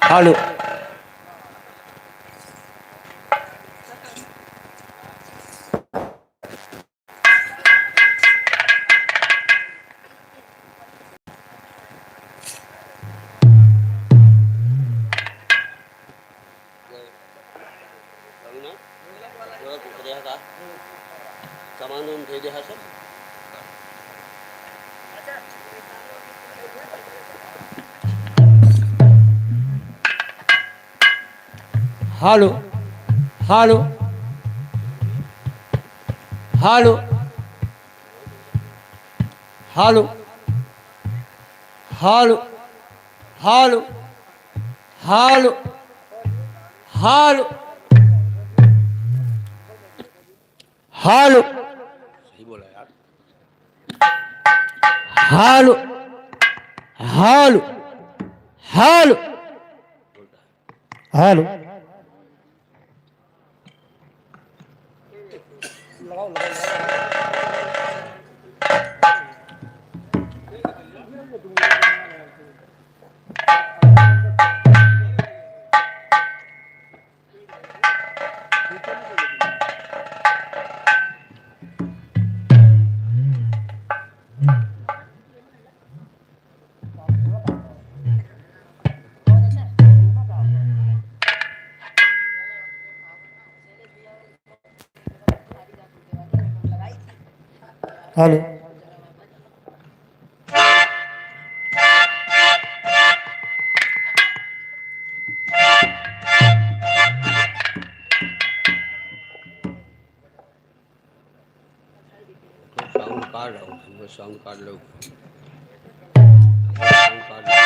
Hello. Hello. Hello. Hello. Hello. Hello. Hello. Hello. Hello. Hello. सही बोला यार। Hello. Hello. Hello. Hello. Hello. तो sound card आओ, sound card लो, sound card लो।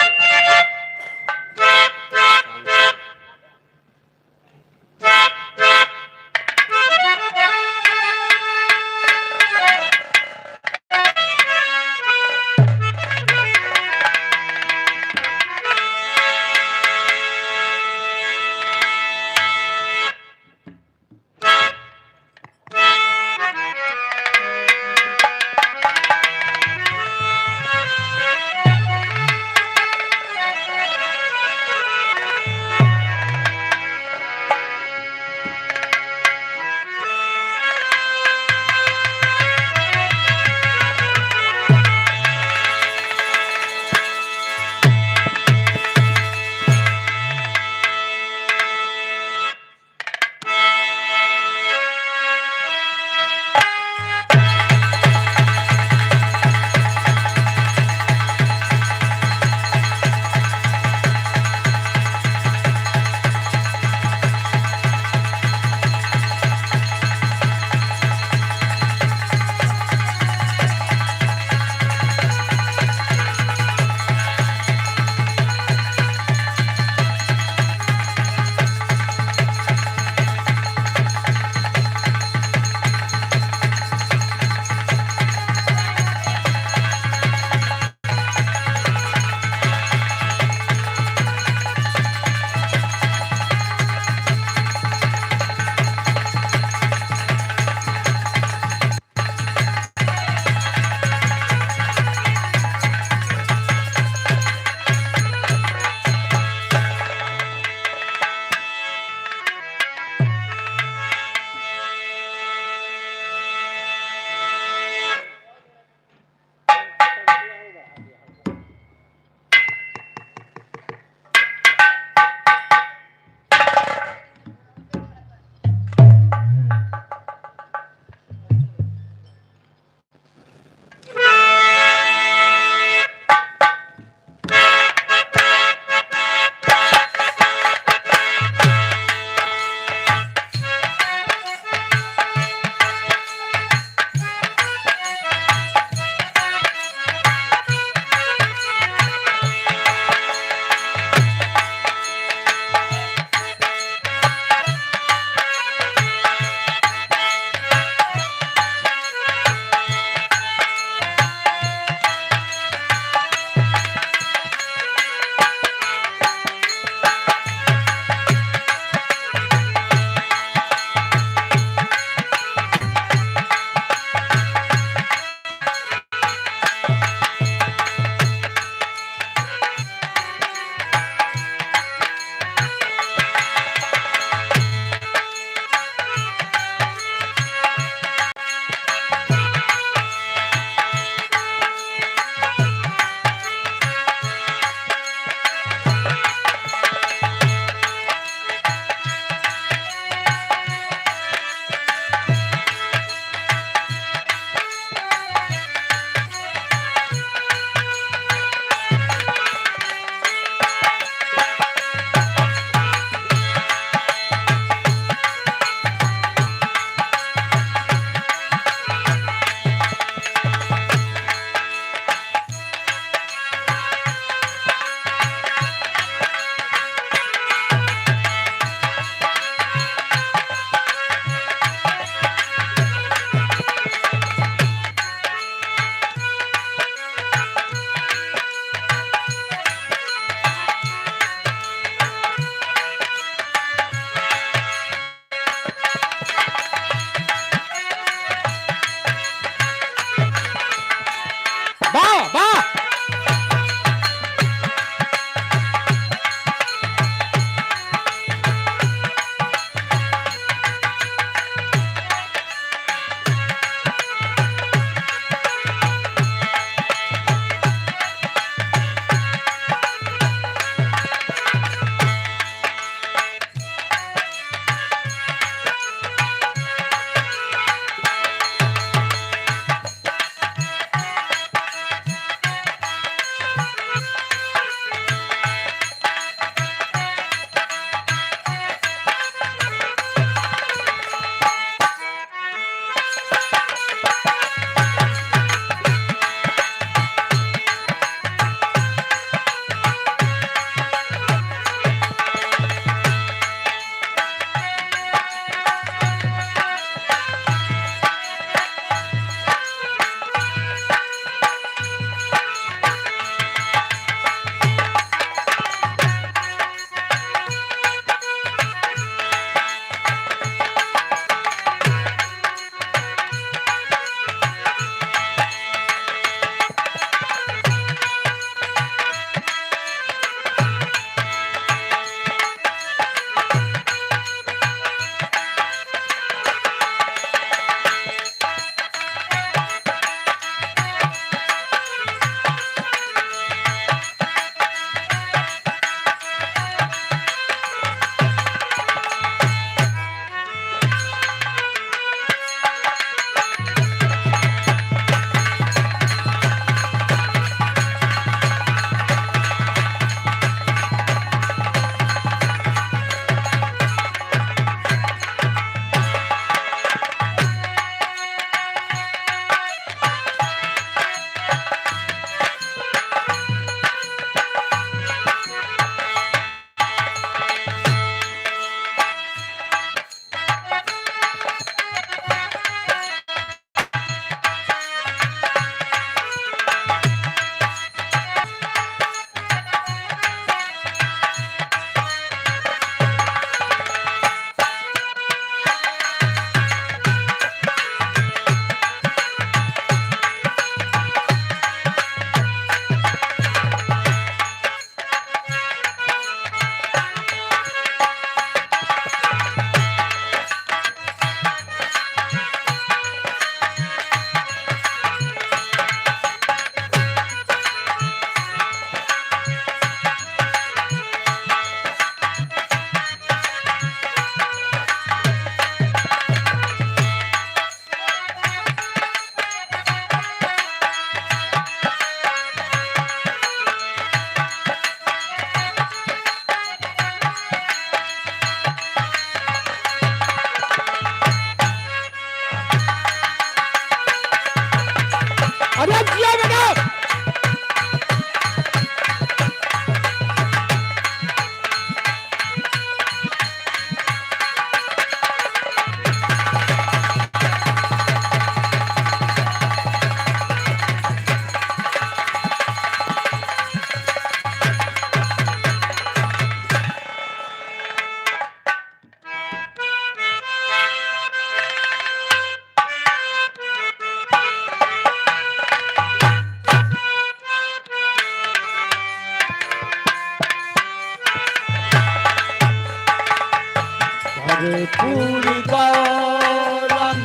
कर्पूर गौरम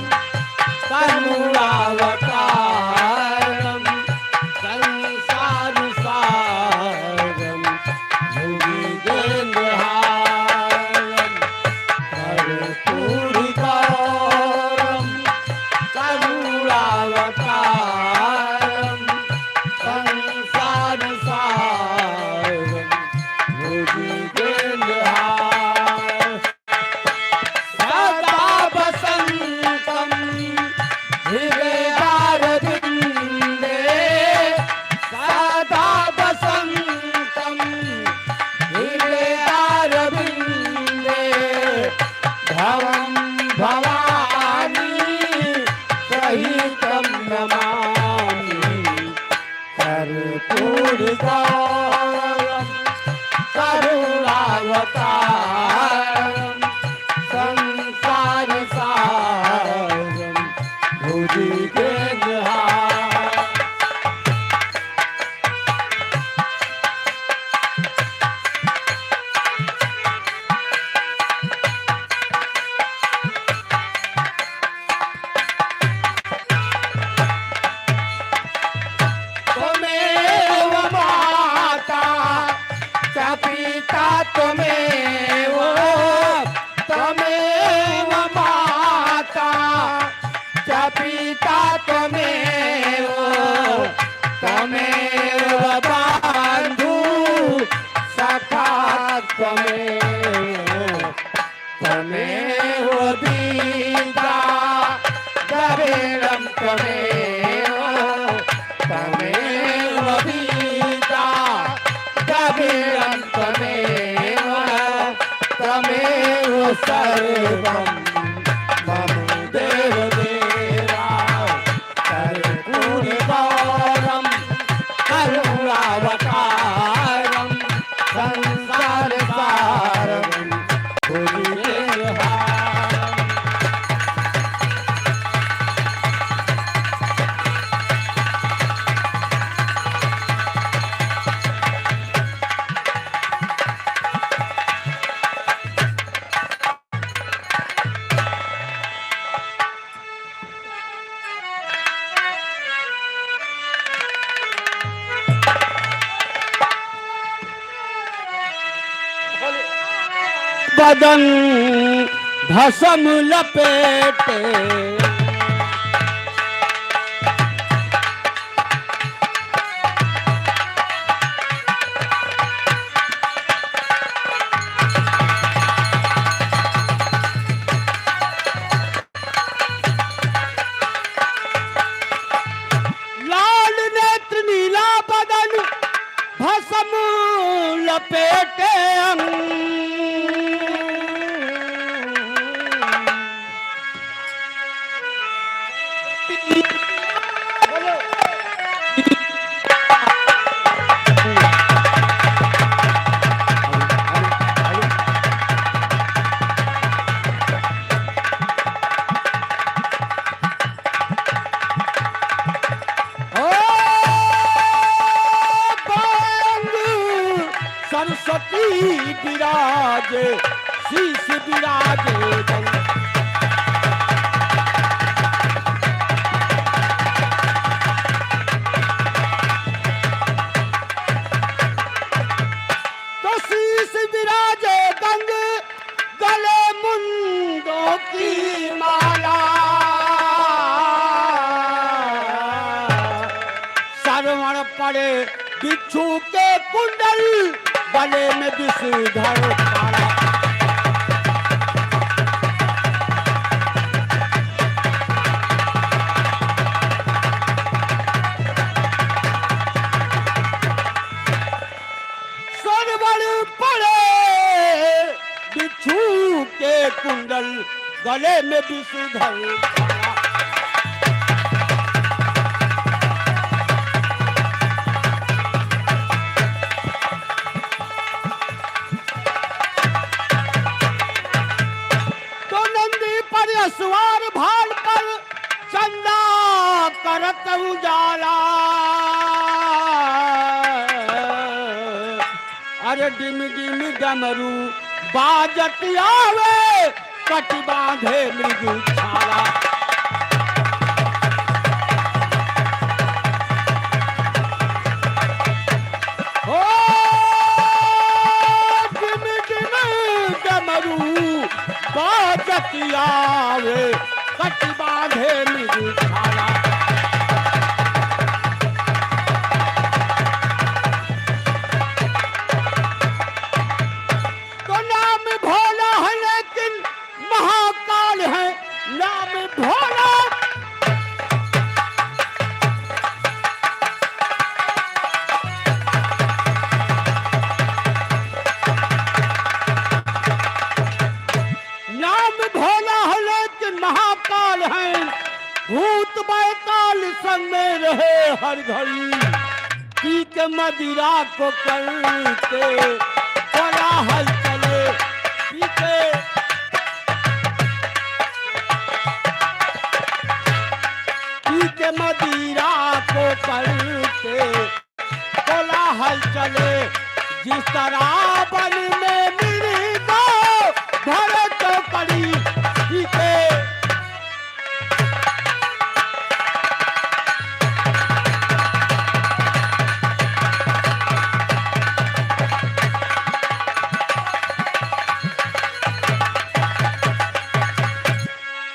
करुणावतारम संसार सारम भुजगेन्द्रहारम। कर्पूर गौरम करुणावतारम संसार सारम भुजगेन्द्रहारम। सदा बसंतम हृदयारविन्दे, सदा बसंतम हृदयारविन्दे, भवं भवानी सहितं नमामि। कर्पूरगौरं करुणावतारं संसार सारं भुजगेन्द्रहारम्। त्वमेव माता च पिता त्वमेव, त्वमेव माता च पिता त्वमेव, त्वमेव बन्धु सखा त्वमेव, त्वमेव विद्या द्रविणं त्वमेव, त्वमेव विद्या द्रविणं त्वमेव, त्वमेव सर्वं मम देव देवा। कर्पूरगौरं करुणावतारं संसार सारं भुजगेन्द्रहारम्। बदन भस्म लपेटे, लाल नेत्र नीला बदन भस्म लपेटे अंग। ओ बांग सरस्वती विराजे, शीश विराजे गंग। तो शीश विराजे गंग, गले मुंडों की माला, श्रवण पड़े बिच्छू के कुंडल, गले में विषधर पड़ा। श्रवण पड़े बिच्छू के कुंडल, गले में विषधर पड़ा। तो नंदी पर असवार भाल पर चंदा करत उजाला, अरे डिम डिम डमरू बाजत आवे। कट बांधे मृग छाला। हो डिम डिम डमरू बाजत आवे, कट बांधे मृग छाला। तो नाम भोला है लेकिन महाकाल है, नाम भोला। नाम भोला है लेकिन महाकाल है, भूत बैताल संग में रहे हर घड़ी, पी के मदिरा को करते बड़ा हल चले, पी के पी के मदिरा को करते कोलाहल चले। जिस तरह बन में मृग भरे तो कड़ी, पी के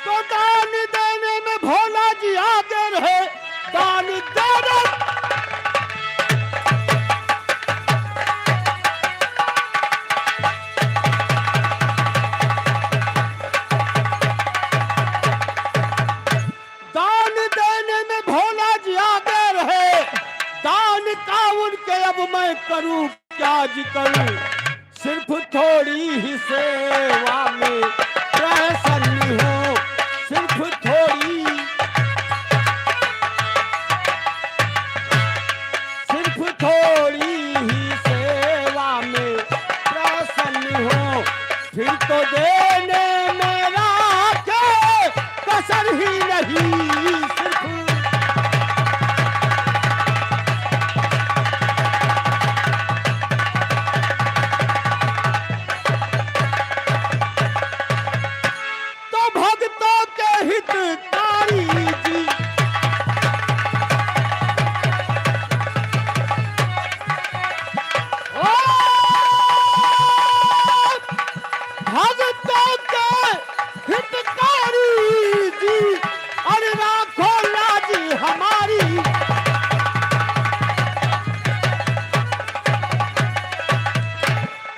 तो दान देने में भोला जी आगे रहे, दान देने। दान देने में भोला जी आगे रहे, दान का उनके अब मैं करूं क्या जिक्र, सिर्फ थोड़ी ही सेवा में प्रसन्न हूँ, सिर्फ थोड़ी, सिर्फ थोड़ी ही सेवा में प्रसन्न हो, फिर तो देने मेरा के कसर ही नहीं, सिर्फ तो भक्तों के हितकारी जी। ओ भक्तों के हितकारी जी, अरे राखो लाज हमारी।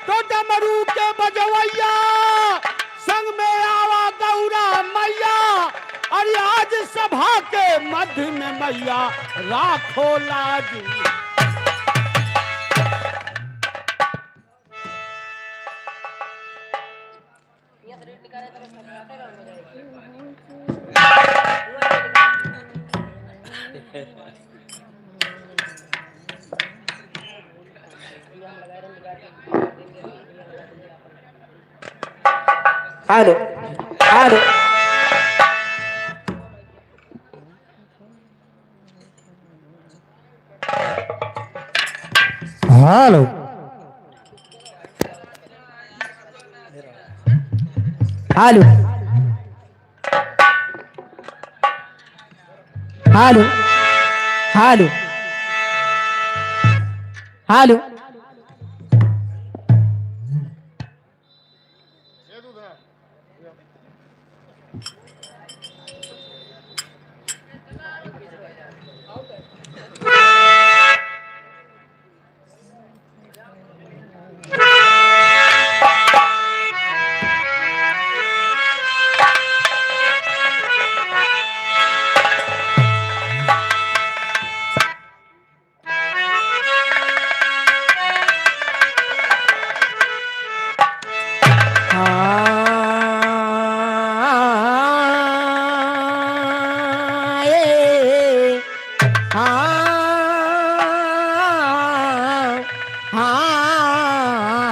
तो डमरू के बजवैया संग में आवा गौरा मैया, अरे आज सभा के मध्य में मैया राखो लाज। Hello hello hello hello hello hello hello.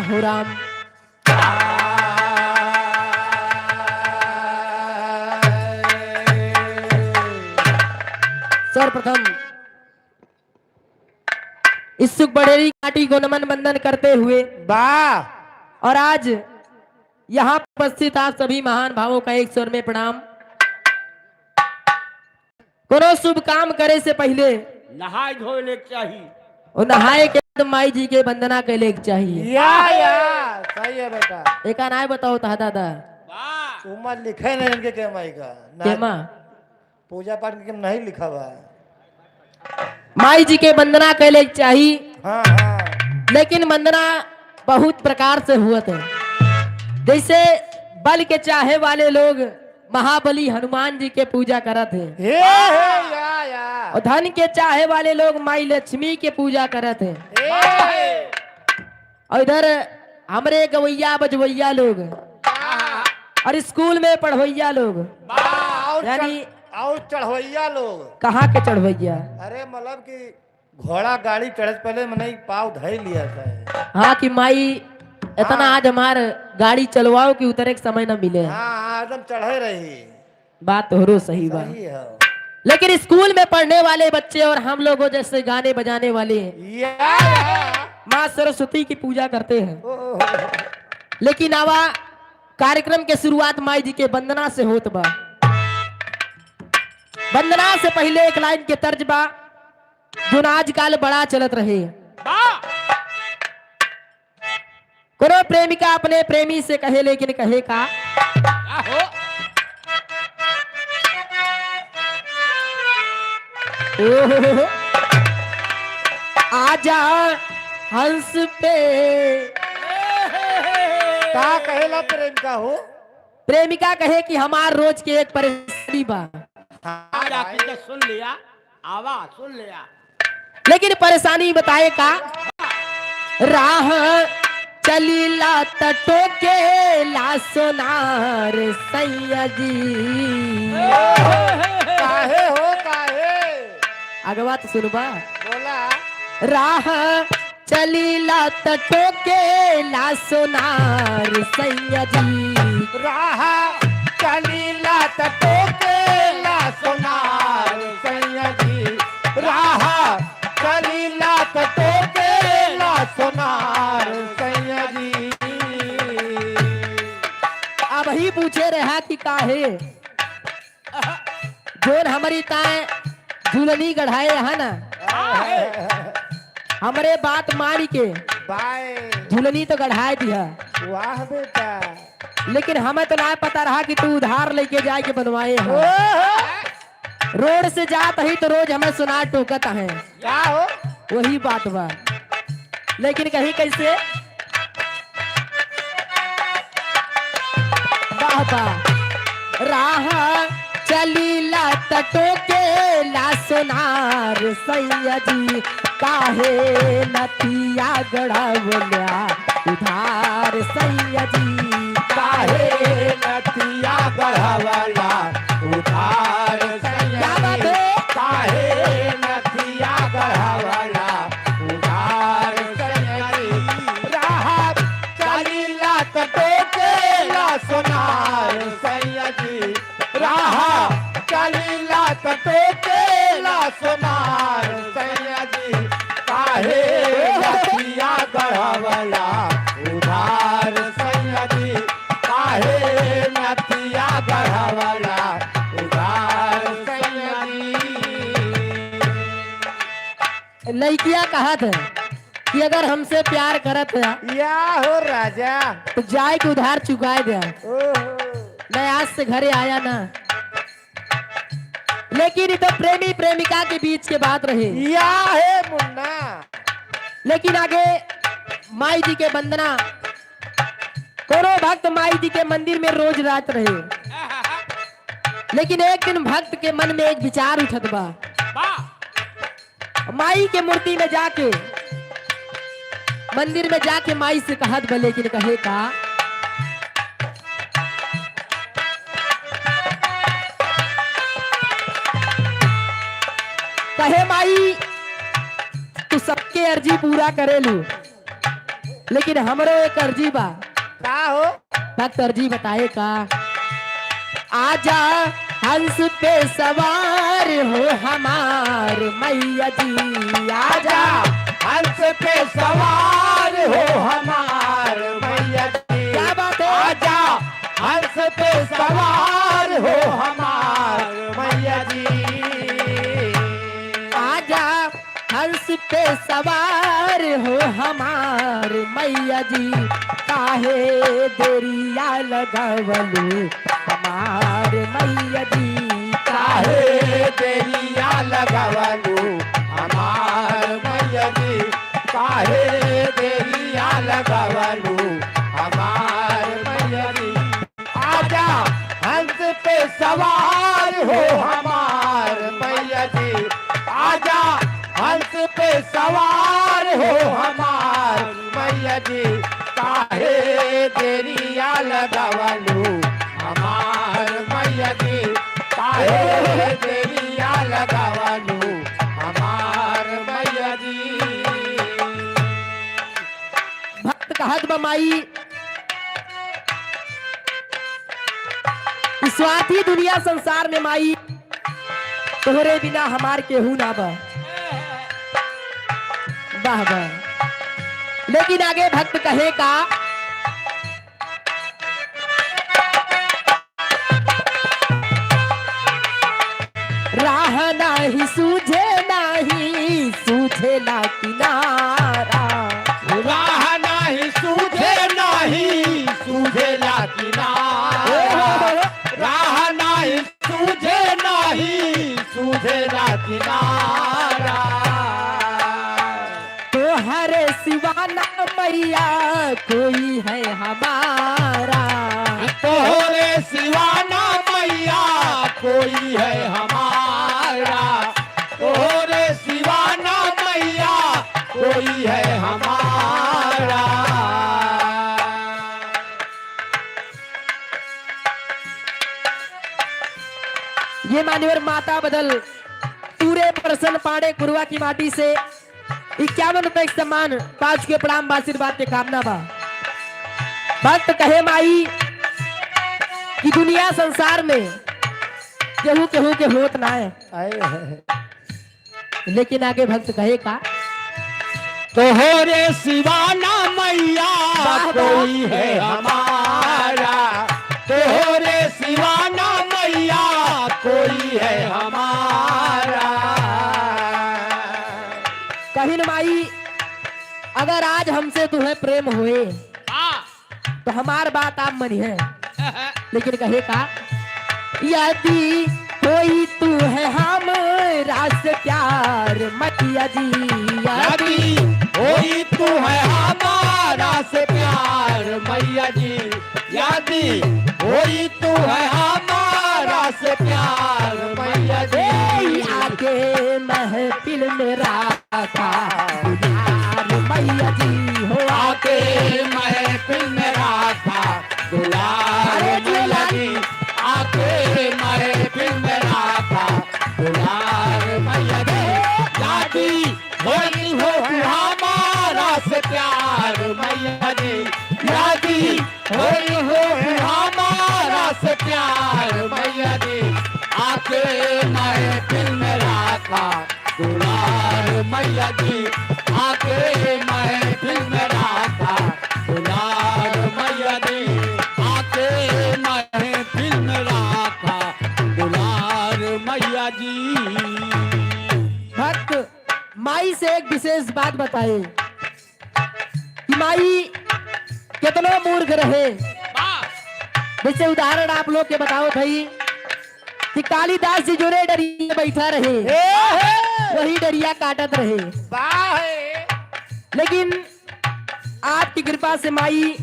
हो राम। सर्वप्रथम इस सुख बड़ेरी घाटी को नमन बंदन करते हुए वाह। और आज यहाँ उपस्थित आप सभी महान भावों का एक स्वर में प्रणाम। कोनो शुभ काम करे से पहले नहाय धोए ले के चाहिए। और नहाए के बाद माई जी के वंदना करे के चाहिए। या सही है बेटा। एका नाय बताओ था दादा। वाह। उम्र लिखे नहीं इनके के माई का ना। के माँ पूजा पाठ के नहीं लिखा हुआ है। माई जी के वंदना करे के चाहिए। हाँ हाँ। लेकिन वंदना बहुत प्रकार से हुआ है। जैसे बल के चाहे वाले लोग महाबली हनुमान जी के पूजा करत हैं। हे हे या। और धन के चाहे वाले लोग माई लक्ष्मी के पूजा करत हैं। हे। और इधर हमरे गवैया बजवैया लोग और स्कूल में पढ़वैया लोग और यानी और चढ़वैया लोग। कहाँ के चढ़वैया? अरे मतलब कि घोड़ा गाड़ी चढ़े से पहले मैंने पाव धई लिया था। हाँ कि माई इतना आज हमार गाड़ी चलवाओ कि उतरे के समय न मिले। हाँ हाँ, एकदम चढ़े रही। बात तो सही बात। सही है। लेकिन स्कूल में पढ़ने वाले बच्चे और हम लोगों जैसे गाने बजाने वाले या या। माँ सरस्वती की पूजा करते हैं। ओ, ओ, ओ। लेकिन आवा कार्यक्रम के शुरुआत माई जी के वंदना से होत बा। वंदना से पहले एक लाइन के तर्ज बा जो आजकल बड़ा चलत रहे। वाह। कोनो प्रेमिका अपने प्रेमी से कहे, लेकिन कहे का? आहो। ओहो, आजा हंस पे। का कहेला प्रेम का हो? प्रेमिका कहे कि हमार रोज के एक परेशानी बा। आज आपने सुन लिया, आवा सुन लिया। लेकिन परेशानी बताए का? राह चलीला तटो के ला सोनार सैया जी। काहे हो काहे? अगवा तो सुनबा। बोला। राह चलीला तटो के ला सोनार सैया जी। राह चलीला तटोकेला सोनार सैया जी। राह चलीला तटोकेला सोनार सैया जी। अब ही पूछे रहा कि काहे जोन हमारी ताए झूलनी गढ़ाए है ना, हमरे बात मारी के बाय। झूलनी तो गढ़ाए दिया। वाह बेटा। लेकिन हमें तो ना पता रहा कि तू उधार लेके जाए के बनवाए हैं। ओहो। रोड से जात ही तो रोज हमें सुना टोकत है। क्या हो? वही बात बा। लेकिन कहीं कैसे? वाह वाह। राह चलीला तटो के ला सोनार सैया जी, काहे नथिया गढ़वलिया उधार सैया जी। काहे नथिया गढ़वाला उधार सैया क्या बात है? काहे नथिया गढ़वाला उधार सैया राह चलीला तटोकेला सोनार सैया जी। राह चलीला तटोकेला सोनार सैया जी, काहे नथिया गढ़वाला उधार सैया जी, काहे नथिया गढ़वाला उधार सैया जी। लड़कियां कहत है कि अगर हमसे प्यार करत है या हो राजा। तो जाए के उधार चुकाए दे। ओहो। मैं आज से घरे आया ना। लेकिन ये तो प्रेमी प्रेमिका के बीच के बात रही। या हे मुन्ना। लेकिन आगे माई जी के वंदना। कोनो भक्त माई जी के मंदिर में रोज रात रहे, लेकिन एक दिन भक्त के मन में एक विचार उठत बा। वाह। माई के मूर्ति में जाके, मंदिर में जाके माई से कहत बा, लेकिन कहे का? कहे माई, तू सबके अर्जी पूरा करेलू, लेकिन हमरो एक अर्जी बा। का हो? भक्त अर्जी बताए का? आजा हंस पे सवार हो हमार मैया जी, आजा हंस पे सवार हो हमार मैया जी। क्या बात है? आजा। हंस पे सवार हो हमार मैया जी। आजा हंस पे सवार हो हमार मैया जी, काहे देरिया लगवलू हमार मैया जी, काहे काहे देरिया लगवलू हमार मैया जी, काहे देरिया लगवलू हमार मैया जी। आजा हंस पे सवार हो हमार मैया जी, आजा हंस पे सवार हो हमार मैया जी, काहे देरिया लगवलू हमार मैया जी, काहे देरिया लगवलू हमार मैया जी। भक्त कहत बा माई, स्वार्थी दुनिया संसार में माई तोहरे बिना हमार केहू ना बा। वाह वाह। लेकिन आगे भक्त कहे का, राह नाही सूझे नाही सूझेला किनारा, राह नाही सूझे नाही सूझेला किनारा, राह नाही सूझे नाही सूझेला किनारा। तोहरे सिवाना मैया कोई है हमारा, तोहरे सिवाना मैया कोई है हमारा, तोहरे सिवाना मैया कोई है हमारा। ये मान्यवर माता बदल पूरे प्रसन्न पांडे गुरुआ की माटी से 51 रुपए के सम्मान, 5 के प्रणाम आशीर्वाद के कामना बा। भक्त कहे माई कि दुनिया संसार में केहू केहू के होत ना है, आए है। लेकिन आगे भक्त कहे का, तोहरे सिवाना मैया वाह, वाह। कोई है हमारा, तोहरे सिवाना मैया कोई है हमारा। कहिन माई अगर आज हमसे तुम्हें प्रेम हुए तो हमार बात आप मनी है, लेकिन कहे का, यदि कोई तू है हम रास प्यार मैया जी, यदि यदि होई तू है हमारा से प्यार मैया जी, यदि होई तू है हमारा से प्यार मैया जी, आके महफिल में राखा दुलार मैया जी, हो आके महफिल में राखा दुलार अरे मैया जी, आके महफिल में राखा दुलार मैया जी, यदि होई हो तू हमारा से प्यार मैया जी, यदि होई हो तू हमारा से प्यार मैया जी, आके महफिल में राखा दुलार मैया जी, आके महफिल में राखा दुलार मैया जी, आके महफिल में राखा दुलार मैया जी। भक्त माई से एक विशेष बात बताए कि माई कितनो मूर्ख रहे, जैसे उदाहरण आप लोग के बताओ भाई कि कालिदास जी जोरे डरिया बैठा रहे, वही डरिया काटत रहे, वाह है। लेकिन आपकी कृपा से माई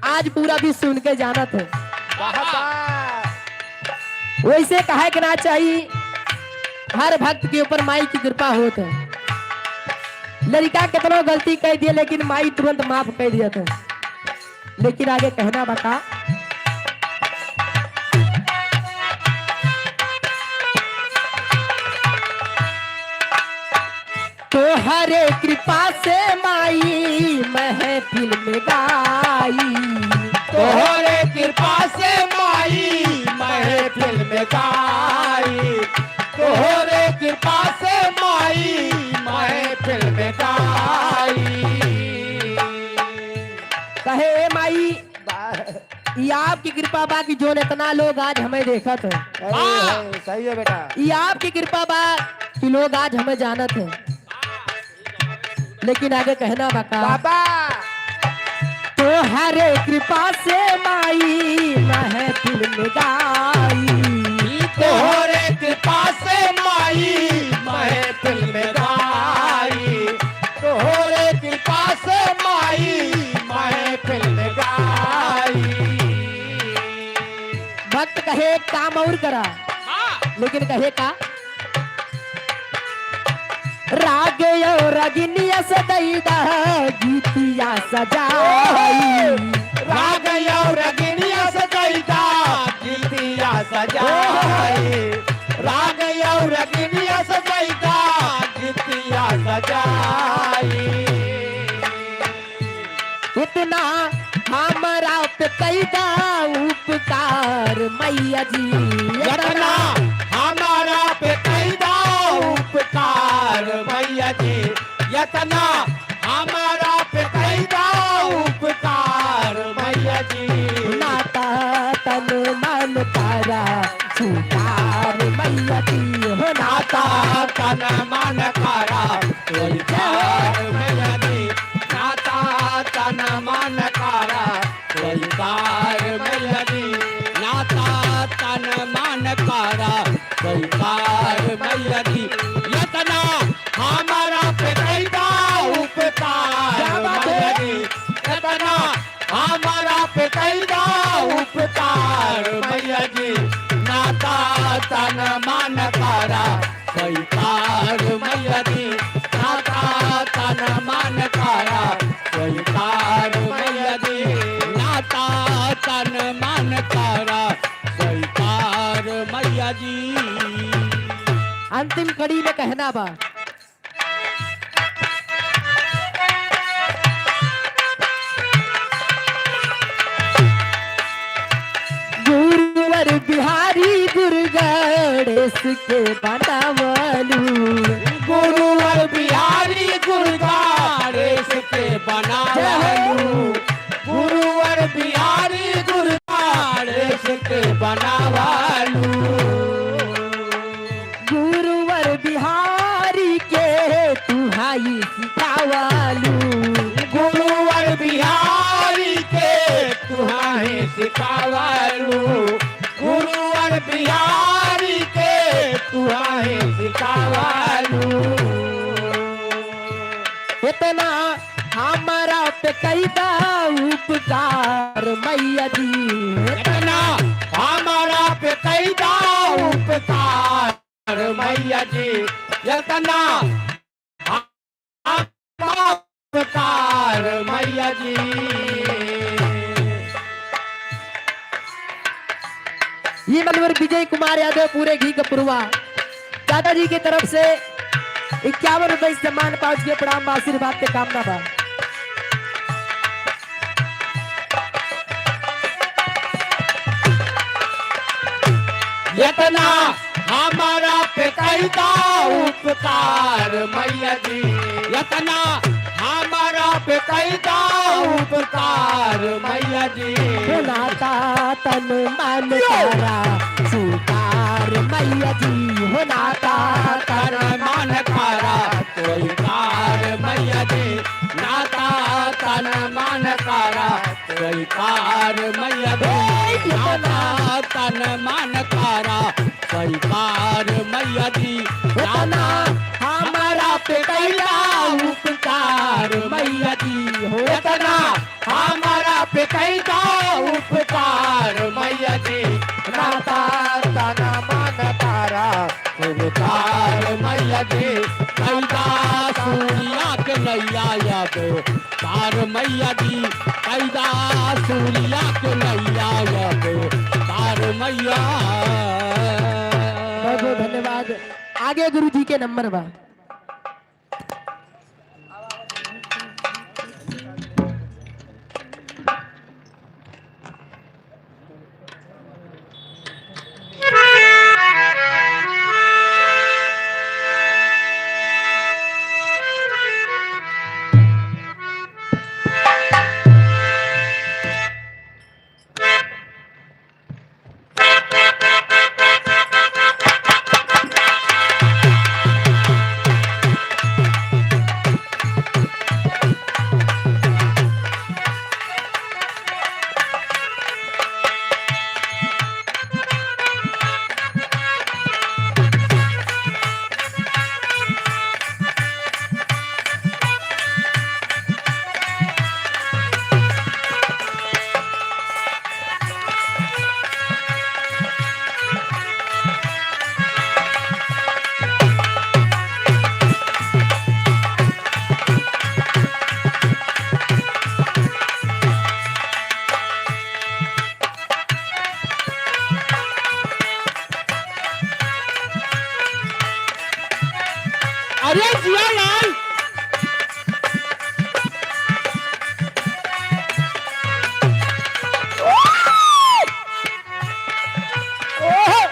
आज पूरा भी सुन के जाना थे। वाह वाह। वैसे कहा के ना चाहिए, हर भक्त के ऊपर माई की कृपा होत है। लड़का कितना गलती कर दिया लेकिन माई तुरंत माफ कर दिया था। लेकिन आगे कहना बता, तो हरे कृपा से माई महफिल में गाई, तोहरे कृपा से माई महफिल में गाई, तोहरे कृपा से माई महफिल में गाई। कहे ए माई वाह। ये आपकी कृपा बा कि जोन इतना लोग आज हमें देखत है। अरे है, सही है बेटा। ये आपकी कृपा बा कि लोग आज हमें जानत है। लेकिन आगे कहना बाका बाबा तो हरे कृपा से माई महफिल में गाई। तोहरे कृपा से माई महफिल में गाई, तोहरे कृपा से माई महफिल में गाई। भक्त कहे एक काम और करा, लेकिन कहे का राग और रजनिया सदैदा गीतिया सजाई। राग और रगिनिया सजाईदा गीतिया सजाई, राग और रगिनिया सजाईदा गीतिया सजाई। इतना हमारा पे कैदा उपकार मैया जी, यतना हमारा पे कैदा उपकार मैया जी, यतना हमारा पे कैदा उपकार मैया जी। नाता तन मन तारा सुतार मैया जी, हो नाता तन मन कारा स्वीकार मैया जी, नाता तन मन कारा स्वीकार मैया जी, नाता तन मन कारा स्वीकार मैया जी। यतना हमारा पे कैदा उपकार क्या बात है? मैया जी, यतना हमारा पे कैदा उपकार मैया जी, नाता तन मन कारा स्वीकार मैया जी। नाता तन मन कारा स्वीकार मैया जी। नाता तन मन कारा स्वीकार मैया जी। अंतिम कड़ी में कहना बा गुरुवर बिहारी गुरु गणेश के बनावलू। गुरुवर बिहारी गुरु गणेश के बनावलू, गुरुवर बिहारी गुरु गणेश के बनावलू। गुरुवर बिहारी के तुहाई सिखावलू। गुरुवर बिहारी के तुहाई सिखावलू, गुरुवर बिहारी के तुहाई सिखावलू। इतना हमारा पे कैदा उपकार मैया जी, इतना हमारा पे कैदा उपकार मैया जी, इतना हमारा उपकार मैया जी। ये मनवर विजय कुमार यादव पूरे घी कपूरवा दादाजी की तरफ से 51 रुपए सम्मान पाउच के प्रणाम आशीर्वाद के कामना बा। इतना हमारा पे कैदा उपकार मैया जी, इतना हमारा पे कैदा उपकार मैया जी। हो नाता तन मन तारा सुतार मैया जी, हो नाता तन मन कारा स्वीकार मैया जी, नाता तन मन कारा स्वीकार मैया जी, नाता तन मन कारा स्वीकार मैया जी। इतना हमारा पे कैदा उपकार मैया जी, हो इतना हमारा पे कैदा उपकार मैया जी, नाता तन मन तारा स्वीकार मैया जी। कैदा सूर्या के नैया अब पार मैया जी, कैदा सूर्या के नैया अब पार मैया। बहुत बहुत धन्यवाद। आगे गुरु जी के नंबर बा। अरे जिया लाल। ओह!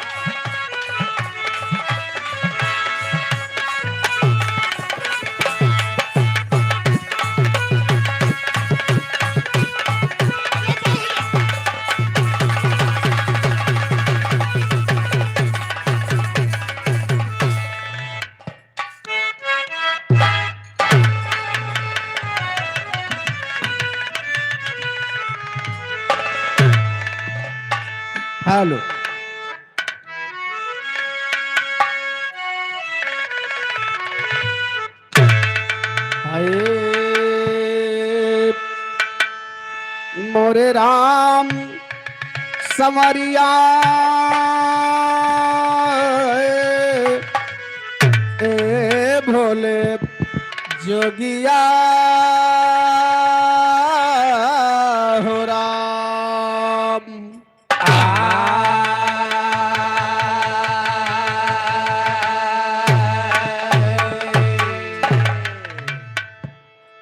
हेलो। हाय मोरे राम समरिया, ए भोले जोगिया हो राम।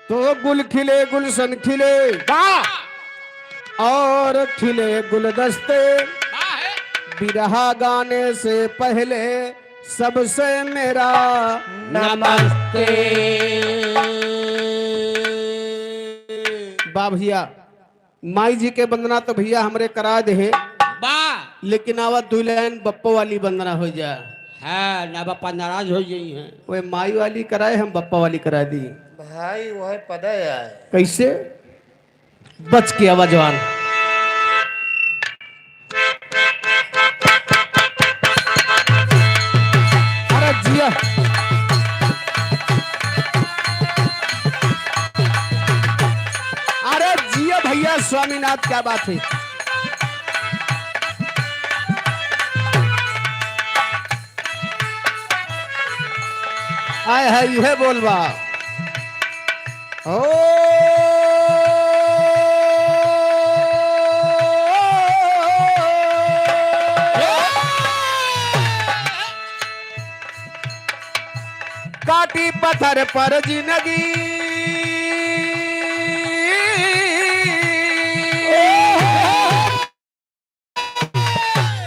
तो गुल खिले गुलशन खिले और खिले गुलदस्ते, बिरहा गाने से पहले सबसे मेरा नमस्ते। बा भैया, माई जी के वंदना तो भैया हमरे करा दे, बा। लेकिन आवा दो लाइन बप्पो वाली वंदना हो जाए। है ना, बापा नाराज हो गई है। वे माई वाली कराए, हम बप्पा वाली करा दी। भाई वह पता है। कैसे बच के आवा जवान। अरे जिया। अरे जिया भैया स्वामीनाथ, क्या बात है। आय है यह बोलबा ओ काटी पत्थर पर जिंदगी,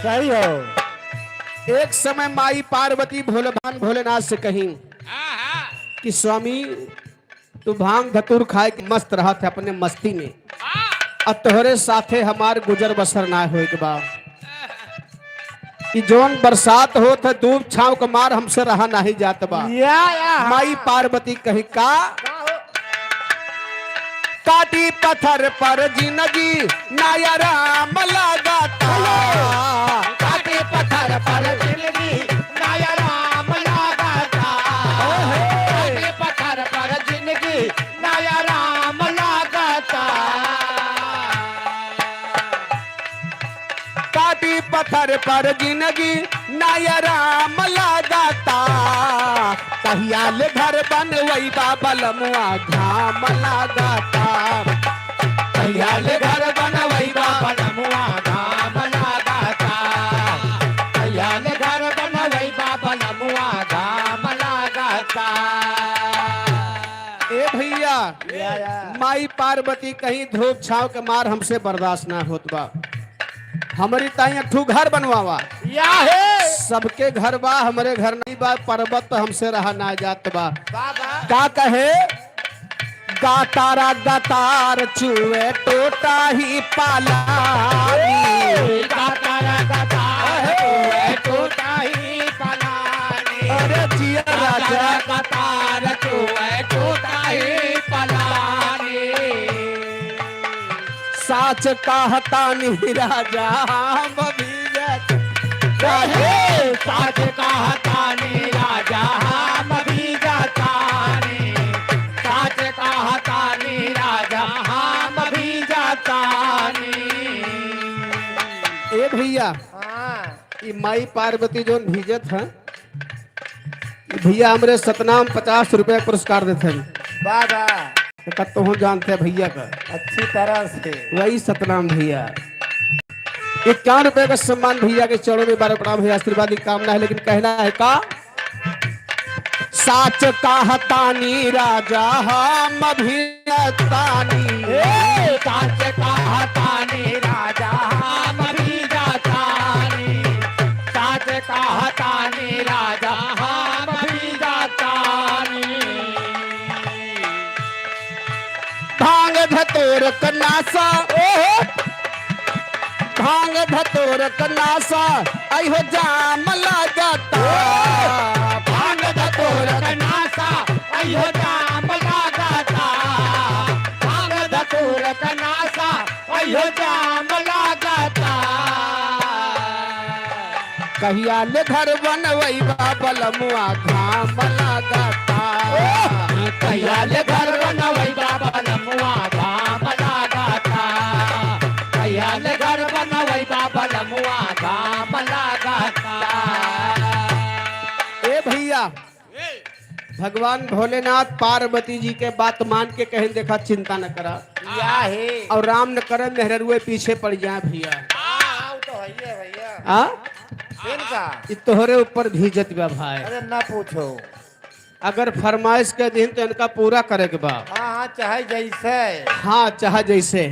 सही हो। एक समय माई पार्वती भोलेभान भोलेनाथ से कही कि स्वामी, तू भांग धतूर खाए के मस्त रहा थे अपने मस्ती में, अब तोहरे साथे हमार गुजर बसर ना होए के बा कि जोन बरसात हो थे धूप छाव के मार हमसे रहा नहीं जात बा। या या। माई पार्वती कही का, काटी पत्थर पर जिंदगी नाया राम लगाता, काटे पत्थर पर जिंदगी नाया राम लगाता, काटे पत्थर पर जिंदगी नाया राम लगाता। काटी पत्थर पर जिंदगी नाया राम लगाता, कहियाल घर बनवई बाबा लमुआ घाम लगाता, कहियाल घर बनवई बाबा बनमुआ धाम लगाता, कयाल घर बनवई बाबा नमुआ धाम लगाता। ए भैया, या या। माई पार्वती कहीं धूप छाव के मार हमसे बर्दाश्त ना होत बा, हमारी ताई अठू घर बनवावा। या हे। सबके घर बा, हमरे घर नहीं बा, पर्वत तो हमसे रहा ना जात बा। बाबा। का कहे, गातारा गातार चुए टोटा ही पालानी, गातारा गातार चुए टूटा ही पलानी, अरे जिया राजा। गातारा गातार चुए टूटा ही पलानी। साच कहता नहीं राजा हम भी जात। हे साच कहता नी राजा हम भी जाता नी, साच कहता नी राजा हम भी जाता नी। ए भैया, हाँ। ई माई पार्वती जोन भीजत है, ई भैया हमरे सतनाम 50 रुपया पुरस्कार देते हैं। बाबा। तो हूँ जानते हैं भैया का। अच्छी तरह से। वही सतनाम भैया 51 रुपए का सम्मान भैया के चरणों में बार प्रणाम है, आशीर्वाद की कामना है, लेकिन कहना है का, साच कहतानी राजा हम अभिनतानी। साच कहतानी राजा हम भी जातानी, साच कहतानी राजा हम भी जातानी। भांग धतोर कनासा, भांग धतोर कनासा, अहो जाम लगाता। भांग धतूर कनासा अयो जाम लगाता, भांग धतूर कनासा अयो जाम लगाता। कहिया ले घर बनवैबा बलमुआ, घाम लगाता। कयाल घर बनवई बाबा लमुआ धाम लगाता, कयाल घर बनवई बाबा लमुआ धाम लगाता। ए भैया, भगवान भोलेनाथ पार्वती जी के बात मान के कहीं देखा चिंता न करा या हे। और राम न करे मेहरुए पीछे पड़ जाए भैया। हाँ, वो तो है ही है भैया। आ इनका इ तोहरे ऊपर भीजत बा भाई। अरे ना पूछो। अगर फरमाइश के दिन तो इनका पूरा करे के बा। हाँ हाँ, चाहे जैसे। हाँ, चाह जैसे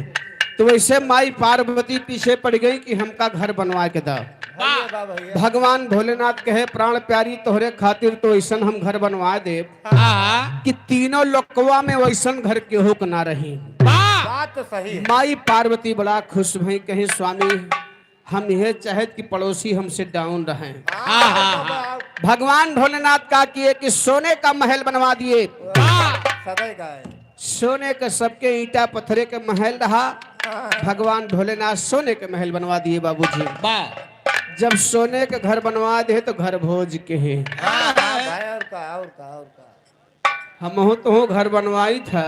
तो वैसे माई पार्वती पीछे पड़ गई कि हमका घर बनवा के दा। भैया बा भैया। भगवान भोलेनाथ कहे प्राण प्यारी तोहरे खातिर तो ऐसन हम घर बनवा दे कि तीनों लोकवा में वैसन घर केहू के ना रही। बात तो सही है। माई पार्वती बड़ा खुश भई, कहे स्वामी हम यह चाहत कि पड़ोसी हमसे डाउन रहें। हाँ हाँ। भगवान भोलेनाथ का किए कि सोने का महल बनवा दिए। सदै का है। सोने के सबके ईटा पत्थरे के महल रहा, भगवान भोलेनाथ सोने के महल बनवा दिए बाबूजी। जब सोने के घर बनवा दे तो घर भोज के हैं। हाँ हाँ भाई, और का और का और का। हम तो घर बनवाई था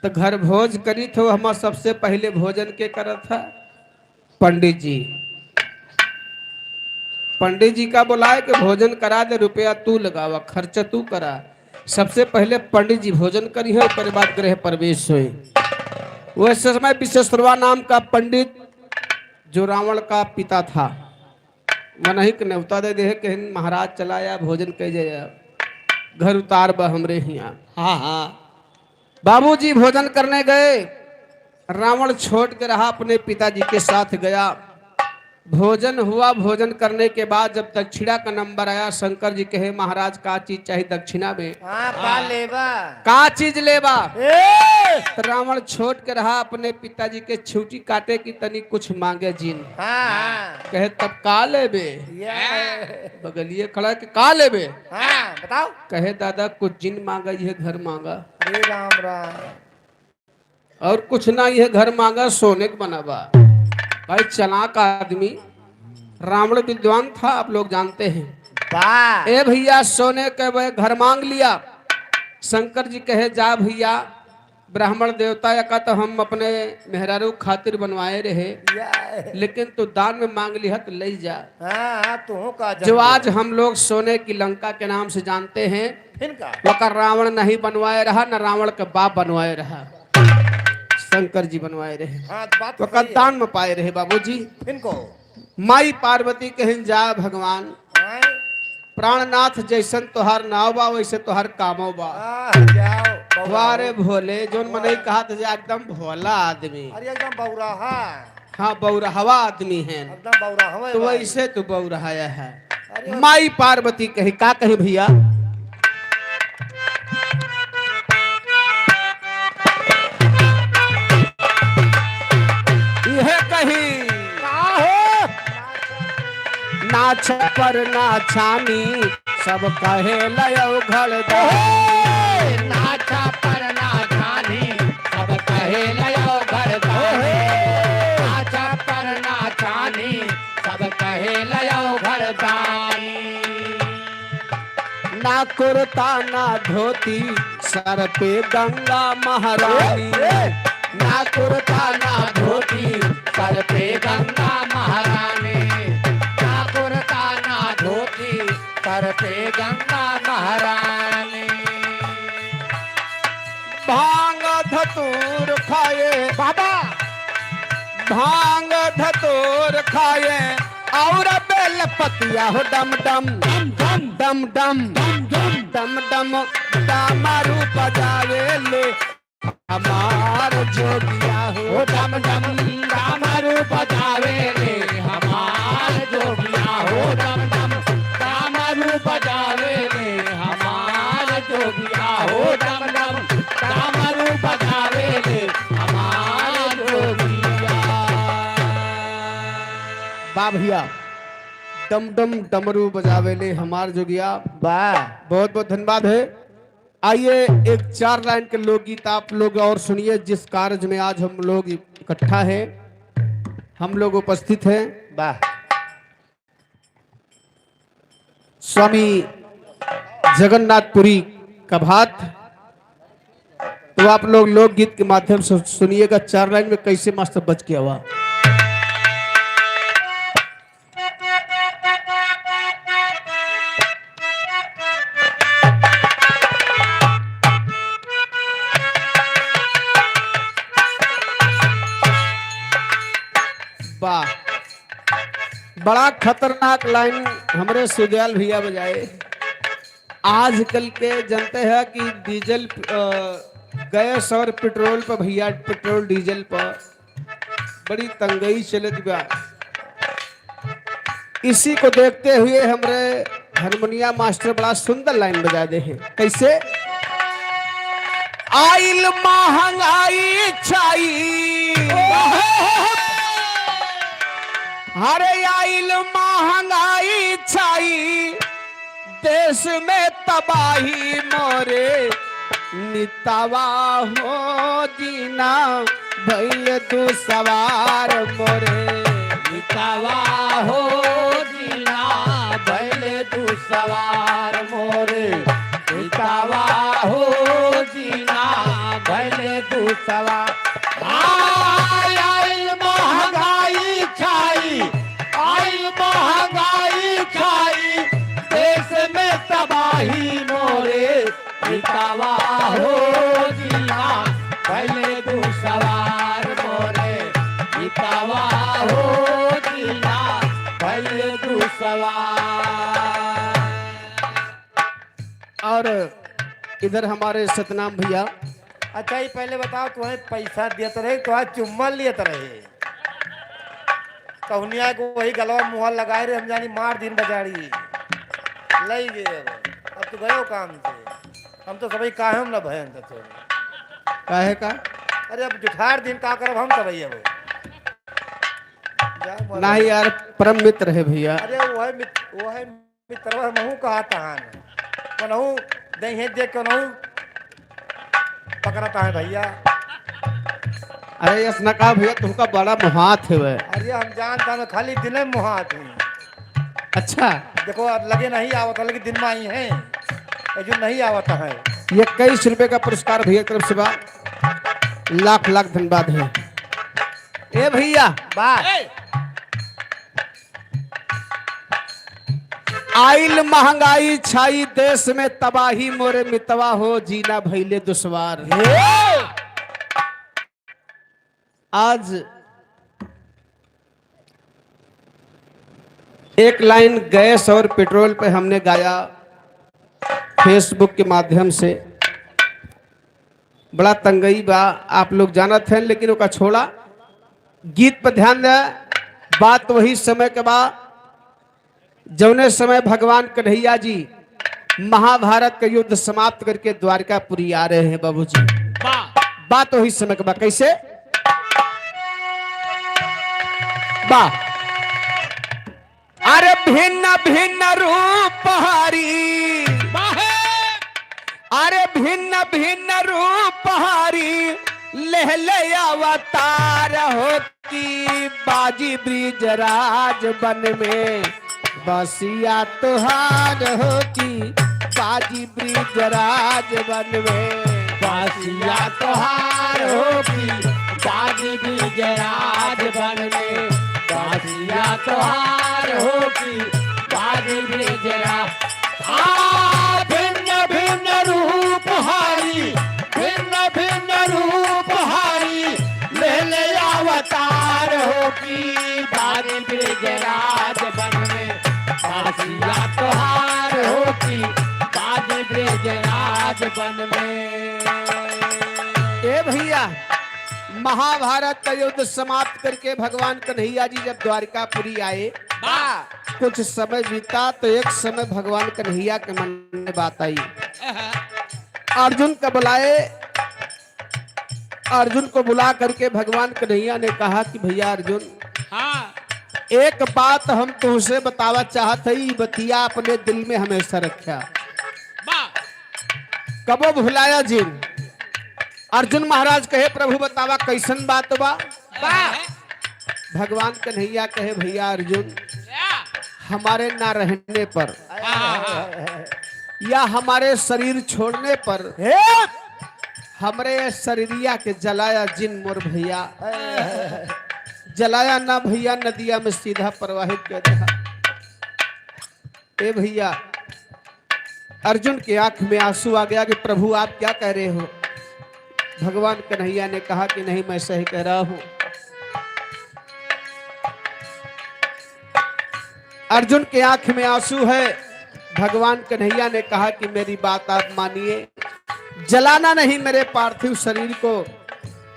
तो घर भोज करी तो हम सबसे पहले भोजन के करत था पंडित जी। पंडित जी का बुलाए कि भोजन करा दे, रुपया तू लगावा, खर्चा तू करा। सबसे पहले पंडित जी भोजन करी है, उसके बाद गृह प्रवेश हुए। वैसे समय विश्वश्रवा नाम का पंडित जो रावण का पिता था, मनही के न्योता दे दे कि महाराज चलाया भोजन कह जाए, घर उतार बा हमरे हिया। हाँ हाँ। बाबूजी भोजन करने गए, रावण छोड़ के रहा अपने पिताजी के साथ गया। भोजन हुआ, भोजन करने के बाद जब दक्षिणा का नंबर आया, शंकर जी कहे महाराज का चीज चाहिए दक्षिणा में? हाँ, का लेबा? का चीज लेबा? ए! तो रावण छोड़ के रहा अपने पिताजी के छुटी काटे की तनी कुछ मांगे जिन। हाँ हाँ। कहे तब का लेबे? या। बगलिए खड़ा के का लेबे? हाँ बताओ। कहे दादा कुछ जिन मांगा, यह घर मांगा। अरे राम राम। और कुछ ना, यह घर मांगा सोने के बनावा। भाई चलाक आदमी रावण विद्वान था, आप लोग जानते हैं। वाह। ए भैया सोने के वह घर मांग लिया। शंकर जी कहे जा भैया ब्राह्मण देवता या का तो हम अपने मेहरारू खातिर बनवाए रहे, या। लेकिन तू दान में मांग लिया तो ले जा। हाँ हाँ, तू का जो आज हम लोग सोने की लंका के नाम से जानते हैं, इनका वकर रावण नहीं बनवाए रहा, न रावण के बाप बनवाए रहा, शंकर जी बनवाए रहे। हाँ बात तो वकर सही है। दान में पाए रहे बाबूजी। इनको माई पार्वती कहिन जा भगवान हाँ प्राणनाथ जैसन तोहार नाव बा वैसे तोहार कामो बा। हाँ, जाओ बौरा। वारे भोले जोन मने कहा था एकदम भोला आदमी। अरे एकदम बौराहा। हाँ बौरहवा आदमी है। एकदम बौराहा। तो वैसे तू बौरहाया है। अरे माई पार्वती कही का कही भैया? यह कही नाच पर नाछानी सब कहे लयो घर। नाचा पर नाचानी सब कहे लयो घर दानी। नाचा पर नाचानी सब कहे लयो घर दानी। ना कुर्ता ना धोती सर पे गंगा महारानी। ना कुर्ता ना धोती सर पे गंगा महारानी, ना कुर्ता ना धोती सर पे गंगा महारानी। भांग धतूर खाए बाबा भांग धतूर खाए और बेल पतिया हो डम डम डम डम डम डम। डम डम डमरू बजावे ले हमार जोगिया हो। डम डम डमरू बजावे ले हमार जोगिया हो, डम डम डमरू बजावे ले हमार जोगिया हो, डम डम डमरू बजावे ले हमार जोगिया। बा भैया, डम डम डमरू बजावे ले हमार जोगिया। वाह। बहुत बहुत धन्यवाद है। आइए एक 4 लाइन के लोकगीत आप लोग और सुनिए। जिस कार्य में आज हम लोग इकट्ठा हैं, हम लोग उपस्थित हैं, वाह। स्वामी जगन्नाथपुरी का भात, तो आप लोग लोकगीत के माध्यम से सुनिएगा 4 लाइन में कैसे मास्टर बच गया हुआ। वाह, बड़ा खतरनाक लाइन हमरे सुदयाल भैया बजाए। आजकल के जानते हैं कि डीजल गैस और पेट्रोल पर भैया, पेट्रोल डीजल पर बड़ी तंगई चलत बा। इसी को देखते हुए हमरे हारमोनिया मास्टर बड़ा सुंदर लाइन बजा दे हैं। कैसे? आइल महंगाई छाई, अरे आइल महंगाई छाई, देश में तबाही मोरे मितवा हो, जीना भैल तू सवार मोरे मितवा हो, जीना भैल तू सवार मोरे मितवा हो, जीना भैल तू सवार। आइल महंगाई छाई, आइल महंगाई छाई, देश में तबाही मोरे मितवा हो, जीना भैल तू सवार मोरे मितवा हो, जीना भैल तू सवार। और इधर हमारे सतनाम भैया। अच्छा, ये पहले बताओ, तुम्हें पैसा दियत रहे, तुम्हारा चुम्बन लियत रहे? कहुनिया को वही गलवा मुहर लगाए रहे, हम जानी मार दिन बजाड़ी लई गए। अब तो गयो काम से, हम तो सभी काहे हम न भयन तो। काहे का? अरे अब जुठार दिन का करब हम सब अब जा मरो। नहीं यार, परम मित्र है भैया। अरे वो है मित्र, वो है मित्र, महू कहा तहान कनहू नहीं देख कनहू पकड़ता है भैया। अरे यस न कहा भैया, तुमका बड़ा मुहात है वह। अरे हम जानता मैं खाली दिन में मुहात हूँ। अच्छा। देखो अब लगे नहीं आवत है, लेकिन दिन में आई है, ये जो नहीं आवत है। ये 21 रुपए का पुरस्कार भैया की तरफ से बा, लाख लाख धन्यवाद है। ए भैया, वाह। आइल महंगाई छाई, देश में तबाही मोरे मितवा हो, जीना भैले दुश्वार। आज एक लाइन गैस और पेट्रोल पे हमने गाया फेसबुक के माध्यम से। बड़ा तंगई बा, आप लोग जानत हैं, लेकिन ओका छोड़ा, गीत पर ध्यान दे। बात वही समय के बा जौने समय भगवान कन्हैया जी महाभारत का युद्ध समाप्त करके द्वारकापुरी आ रहे हैं बाबूजी। बात वही समय के बा। कैसे बा? अरे भिन्न भिन्न रूप हरी, अरे भिन्न भिन्न रूप हरी लेह ले अवतार होती, बाजी ब्रिजराज बन में बसिया तुहार होती, बाजी ब्रिजराज बन में बसिया तोहार होगी, बाजी ब्रिजराज बन में बसिया तोहार होगी, बाजी ब्रिजराज। आ भिन्न भिन्न रूप हारी, भिन्न भिन्न रूप हारी ले ले अवतार होगी, बाजी ब्रिजराज बन में बसिया तोहार होगी, बाजी ब्रिज बन में। ए भैया, महाभारत का युद्ध समाप्त करके भगवान कन्हैया जी जब द्वारिकापुरी आए, कुछ समय बीता तो एक समय भगवान कन्हैया के मन में बात आई। अर्जुन को बुलाए। अर्जुन को बुला करके भगवान कन्हैया ने कहा कि भैया अर्जुन, हाँ, एक बात हम तुमसे बतावा चाहत हई, बतिया अपने दिल में हमेशा रखा, कबो भुलाया जी। अर्जुन महाराज कहे प्रभु बतावा कैसन बात बा। भगवान कन्हैया कहे भैया अर्जुन, हमारे ना रहने पर या हमारे शरीर छोड़ने पर हमरे शरीरिया के जलाया जिन मोर भैया, जलाया ना भैया, नदिया में सीधा प्रवाहित कर दिया। ए भैया, अर्जुन के आंख में आंसू आ गया कि प्रभु आप क्या कह रहे हो। भगवान कन्हैया ने कहा कि नहीं, मैं सही कह रहा हूं। अर्जुन के आंख में आंसू है। भगवान कन्हैया ने कहा कि मेरी बात आप मानिए, जलाना नहीं मेरे पार्थिव शरीर को।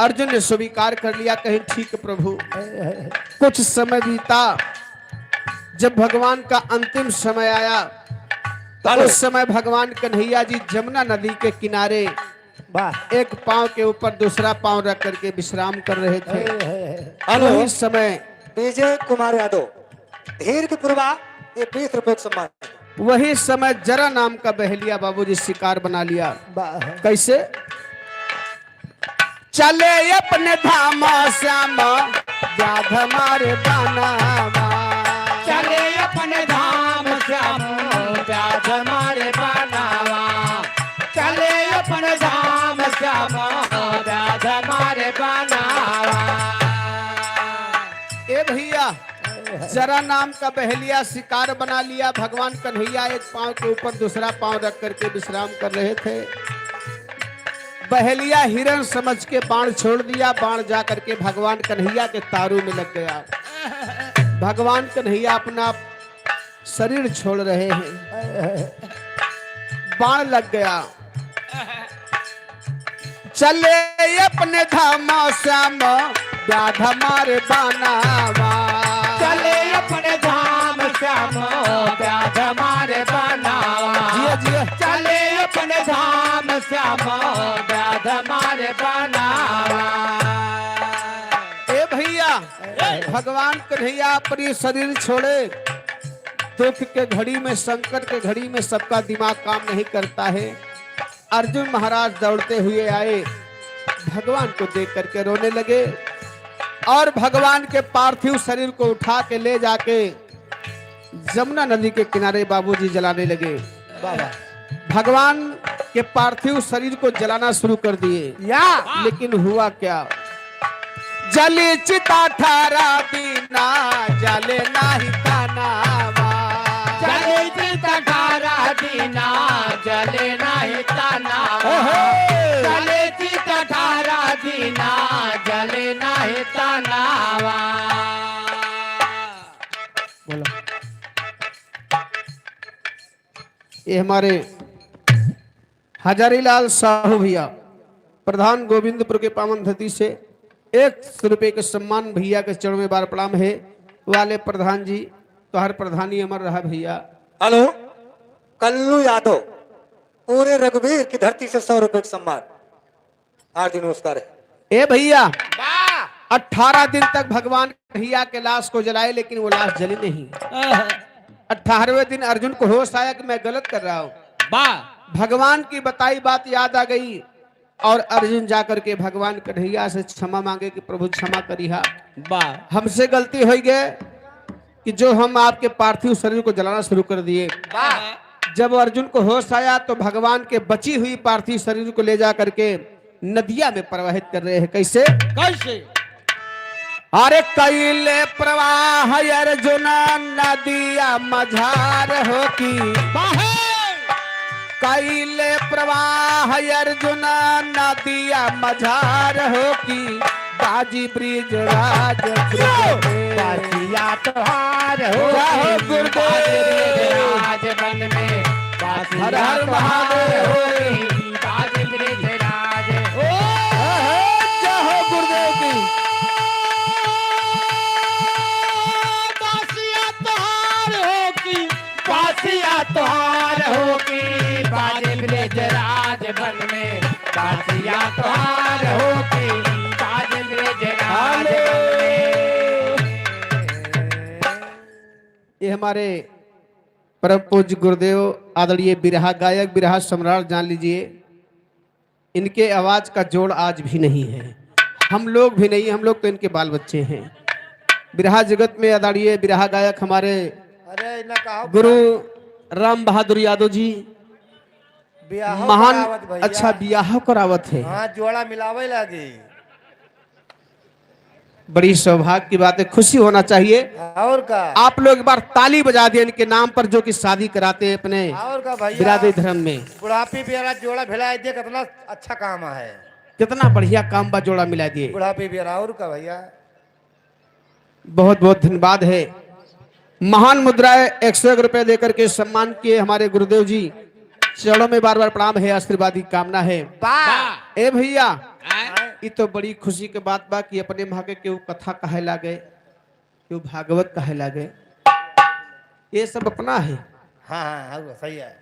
अर्जुन ने स्वीकार कर लिया, कहीं ठीक प्रभु। कुछ समय बीता, जब भगवान का अंतिम समय आया तो उस समय भगवान कन्हैया जी जमुना नदी के किनारे वाह। एक पांव के ऊपर दूसरा पांव रख करके विश्राम कर रहे थे। हेलो। वही समय विजय कुमार यादव धीर की पूर्वा, ये 20 रुपए का सम्मान। वही समय जरा नाम का बहेलिया बाबूजी शिकार बना लिया। वाह। कैसे चले अपने धामा श्यामा व्याध मारे बनावा। चले अपने धाम श्याम व्याध मारे बनावा। चले अपने धाम श्याम व्याध मारे बनावा। ए भैया, जरा नाम का बहेलिया शिकार बना लिया। भगवान कन्हैया एक पांव के ऊपर दूसरा पांव रख करके विश्राम कर रहे थे। बहेलिया हिरण समझ के बाण छोड़ दिया। बाण जा करके भगवान कन्हैया के तारू में लग गया। भगवान कन्हैया अपना शरीर छोड़ रहे हैं, बाण लग गया। चले अपने धामा श्याम व्याध मारे बानावा। चले अपने धाम श्याम व्याध मारे बनावा। जिया जिया। चले अपने धाम श्याम व्याध मारे बनावा। ए भैया, भगवान कन्हैया अपनी शरीर छोड़े। दुख के घड़ी में, संकट के घड़ी में सबका दिमाग काम नहीं करता है। अर्जुन महाराज दौड़ते हुए आए, भगवान को देख करके रोने लगे और भगवान के पार्थिव शरीर को उठा के ले जाके जमुना नदी के किनारे बाबूजी जलाने लगे। भगवान के पार्थिव शरीर को जलाना शुरू कर दिए। या। लेकिन हुआ क्या? जली चिता ठारा दीना जले नाही तनावा। चले चित ठारा दीना जले नाही तनावा। चले चित ठारा दीना जले नाही तनावा। बोलो। ये हमारे हजारीलाल साहू भैया प्रधान गोविंदपुर के पावन धरती से 1 रुपए के सम्मान भैया के चरण में बार प्रणाम है। वाले प्रधान जी तो हर प्रधानी अमर रहा भैया। हेलो, कल्लू यादव पूरे रघुवीर की धरती से 100 रुपए का सम्मान, हार्दिक नमस्कार है। ए भैया, 18 दिन तक भगवान कन्हैया के लाश को जलाए, लेकिन वो लाश जली नहीं। 18वें दिन अर्जुन को होश आया कि मैं गलत कर रहा हूं। भगवान की बताई बात याद आ गई और अर्जुन जाकर के भगवान कन्हैया से क्षमा मांगे कि प्रभु क्षमा करिहा, हमसे गलती हो गए कि जो हम आपके पार्थिव शरीर को जलाना शुरू कर दिए। जब अर्जुन को होश आया तो भगवान के बची हुई पार्थिव शरीर को ले जा करके नदिया में प्रवाहित कर रहे हैं। कैसे? कैसे? अरे कैले प्रवाह अर्जुन नदिया मझार होती। कैले प्रवाह अर्जुन नदिया मझार होती। बाजी ब्रिज राज बासिया तोहार हो जय हो गुरुदेव। राज बन में हर हर महादेव। होती। तोहार हो की बाजे ब्रिज राज बन में, बासिया तोहार हो की बाजे ब्रिज राज बन में। ये हमारे परम पूज्य गुरुदेव आदरणीय बिरहा गायक बिरहा सम्राट जान लीजिए, इनके आवाज का जोड़ आज भी नहीं है, हम लोग भी नहीं, हम लोग तो इनके बाल बच्चे हैं। बिरहा जगत में आदरणीय बिरहा गायक हमारे अरे ना कहो गुरु राम बहादुर यादव जी ब्याह महान करावत भैया। अच्छा बियाह करावत है। हाँ जोड़ा मिलावे लागी। बड़ी सौभाग्य की बात है, खुशी होना चाहिए। और का आप लोग एक बार ताली बजा दिए इनके नाम पर जो कि शादी कराते हैं अपने और का भैया बिरादरी धर्म में। बुढ़ापी बियारा जोड़ा भिला दे, कितना अच्छा काम है। कितना बढ़िया काम बा, जोड़ा मिला दिए बुढ़ापी बियारा और का भैया। बहुत बहुत धन्यवाद है। महान मुद्राएं 101 रुपए देकर के सम्मान किए हमारे गुरुदेव जी, चरणों में बार बार प्रणाम है, आशीर्वाद की कामना है। बा ए भैया, आय? ये तो बड़ी खुशी के बात बा कि अपने माँ के केहू कथा कहे लागे, केहू भागवत कहे लागे, ये सब अपना है। हाँ हाँ हाँ सही है।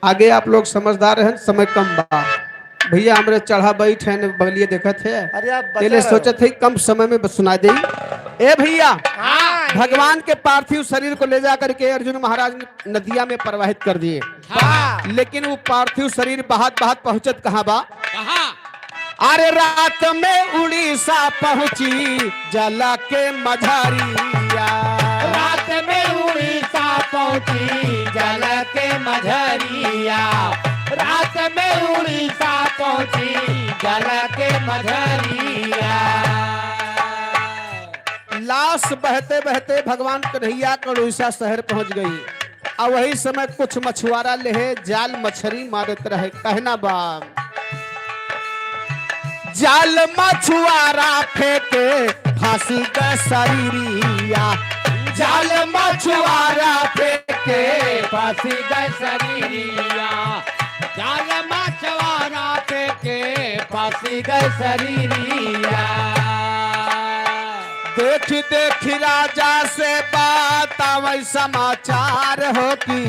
आगे आप लोग समझदार हैं, समय कम बा भैया, हमरे चढ़ा बैठ है बगलिए देखत है। अरे आप बचा पहले रहे हो। सोचत है कम समय में बस सुना दे। ए भैया, हाँ भगवान के पार्थिव शरीर को ले जा करके अर्जुन महाराज ने नदिया में प्रवाहित कर दिए, हाँ। लेकिन वो पार्थिव शरीर बहात बहात पहुंचत कहाँ बा? कहाँ? अरे रात में उड़ीसा पहुंची जला के मझारिया। रात में उड़ीसा पहुंची जल के मझरिया, रात में उड़ीसा पहुंची जल के मझरिया। लाश बहते बहते भगवान कन्हैया का उड़ीसा शहर पहुंच गई। और वही समय कुछ मछुआरा लेहे जाल मछली मारत रहे। कहना बा, जाल मछुआरा फेंके फांसी का शरीरिया, जाल मछुआरा फेंके फांसी गए शरीरिया, जाल मछुआरा फेंके फांसी गए शरीरिया। देख देख राजा से बात आवै समाचार हो की,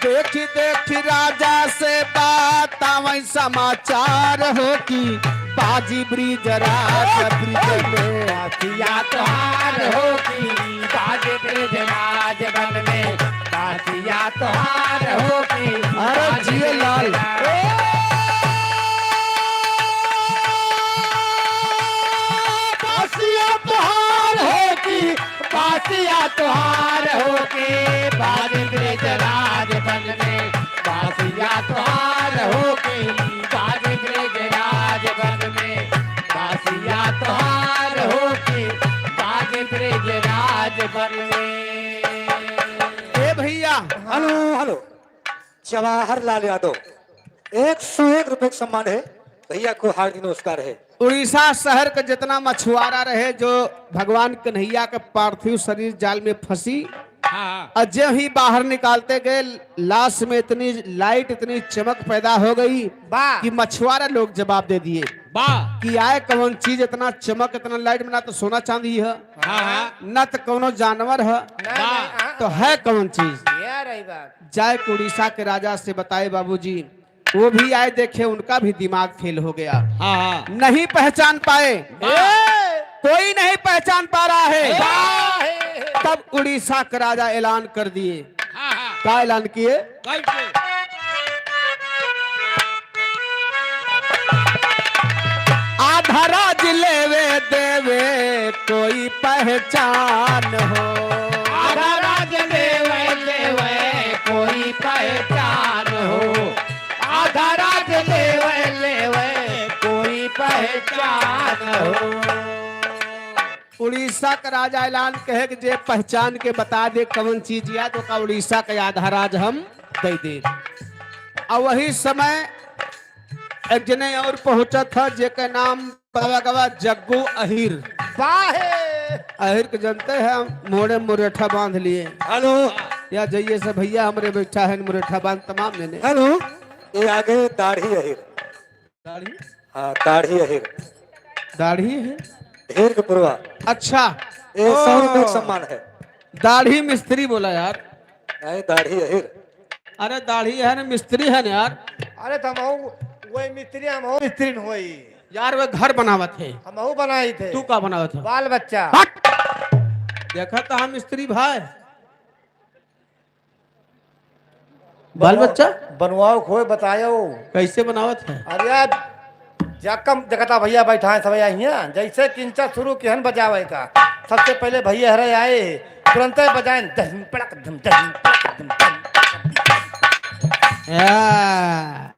देख देख राजा से बात आवै समाचार हो की, बाजी ब्रिज राज ब्रिज में। बासिया तोहार होगी बाज ब्रिज राज बन में, बासिया तोहार होगी। अरे जियो लाल। बासिया तोहार होगी, बासिया तोहार होगी बाज ब्रिज राज बन में, बासिया तोहार होगी बाज ब्रिज राज बन में, बासिया तोहार होगी बाज ब्रिज राज बन में। ए भैया, हेलो हेलो, जवाहरलाल यादव 101 रुपए का सम्मान है भैया को, हार्दिक नमस्कार है। उड़ीसा शहर का जितना मछुआरा रहे जो भगवान कन्हैया के पार्थिव शरीर जाल में फंसी, हाँ और जब ही बाहर निकालते गए लाश में इतनी लाइट इतनी चमक पैदा हो गई बा कि मछुआरा लोग जवाब दे दिए बा कि आए कौन चीज इतना चमक इतना लाइट में, ना तो सोना चांदी है, हाँ हाँ ना तो कोनो जानवर है, नहीं, नहीं, हाँ, तो है कौन चीज? ये रही बात। जाए के उड़ीसा के राजा से बताए बाबूजी, वो भी आए देखे, उनका भी दिमाग फेल हो गया, हाँ हाँ नहीं पहचान पाए, कोई नहीं पहचान पा रहा है। तब उड़ीसा के राजा ऐलान कर दिए। हाँ हाँ का ऐलान किए? कैसे? आधा राज लेवे देवे कोई पहचान हो, आधा राज लेवे लेवे कोई पहचान हो, आधा राज लेवे लेवे कोई पहचान हो। उड़ीसा का राजा ऐलान कहे कि जे पहचान के बता दे कौन चीज या तो का उड़ीसा का आधा राज हम दे दे। और वही समय एक जने और पहुंचा था जेके नाम पता गवा जग्गू अहिर। बाहे अहिर के जानते हैं हम, मोड़े मुरेठा बांध लिए। हेलो या जाइए से भैया हमरे बैठा है मुरेठा बांध तमाम लेने। हेलो, ये आगे दाढ़ी अहिर। दाढ़ी? हाँ दाढ़ी अहिर। दाढ़ी है ढेर के पुरवा। अच्छा, ये 100 रुपए का सम्मान है। दाढ़ी मिस्त्री बोला यार। नहीं, दाढ़ी अहिर। अरे दाढ़ी है ना, मिस्त्री है ना यार। अरे तो हम वही मिस्त्री, हम मिस्त्री होई। यार वे घर बनावत है। हम बनाई थे। तू का बनावत है? बाल बच्चा। हट! देखा तो हम मिस्त्री भाई, बाल बच्चा बनवाओ खोए बतायो। कैसे बनावत है? अरे यार जकम देखता भैया बैठा है सब यहाँ, जैसे किंचा शुरू केहन बजावे का, सबसे पहले भैया हरे आए, तुरंत बजाए धम पड़क धम धम पड़क धम धम। या।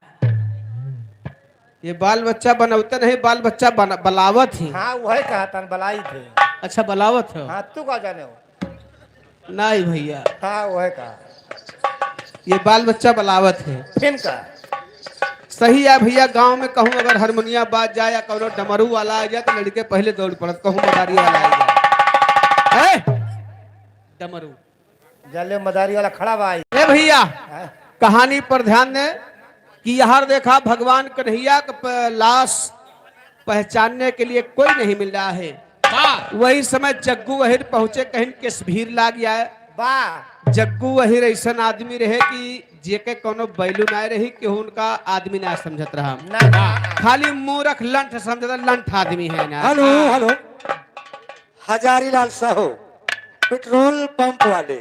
ये बाल बच्चा बनवते नहीं, बाल बच्चा बलावत ही। हाँ, वही कहा था, बलाई थे। अच्छा, बलावत हो। हाँ, तू का जाने हो? नहीं भैया। हाँ, वही कहा। ये बाल बच्चा बलावत है। फिर का सही है भैया, गांव में कहूँ अगर हारमोनिया बाज जाए या कौनो डमरू वाला आ जाए तो लड़के पहले दौड़ पड़त, कहूँ मदारी वाला आ जाए। ए! डमरू। जले मदारी वाला खड़ा भाई। ए भैया। हाँ? कहानी पर ध्यान दें कि यहाँ देखा भगवान कन्हैया का लाश पहचानने के लिए कोई नहीं मिल रहा है। वही समय जग्गू वहीर पहुंचे, कहीं किस भीड़ लाग गया है। वाह। जग्गू वहीर ऐसा आदमी रहे कि जेके कोनो बैलू ना रही कि उनका आदमी ना समझत रहा। ना ना। खाली मूर्ख लंठ समझत, लंठ आदमी है ना। Hello hello, Hazarilal Sahu petrol pump वाले।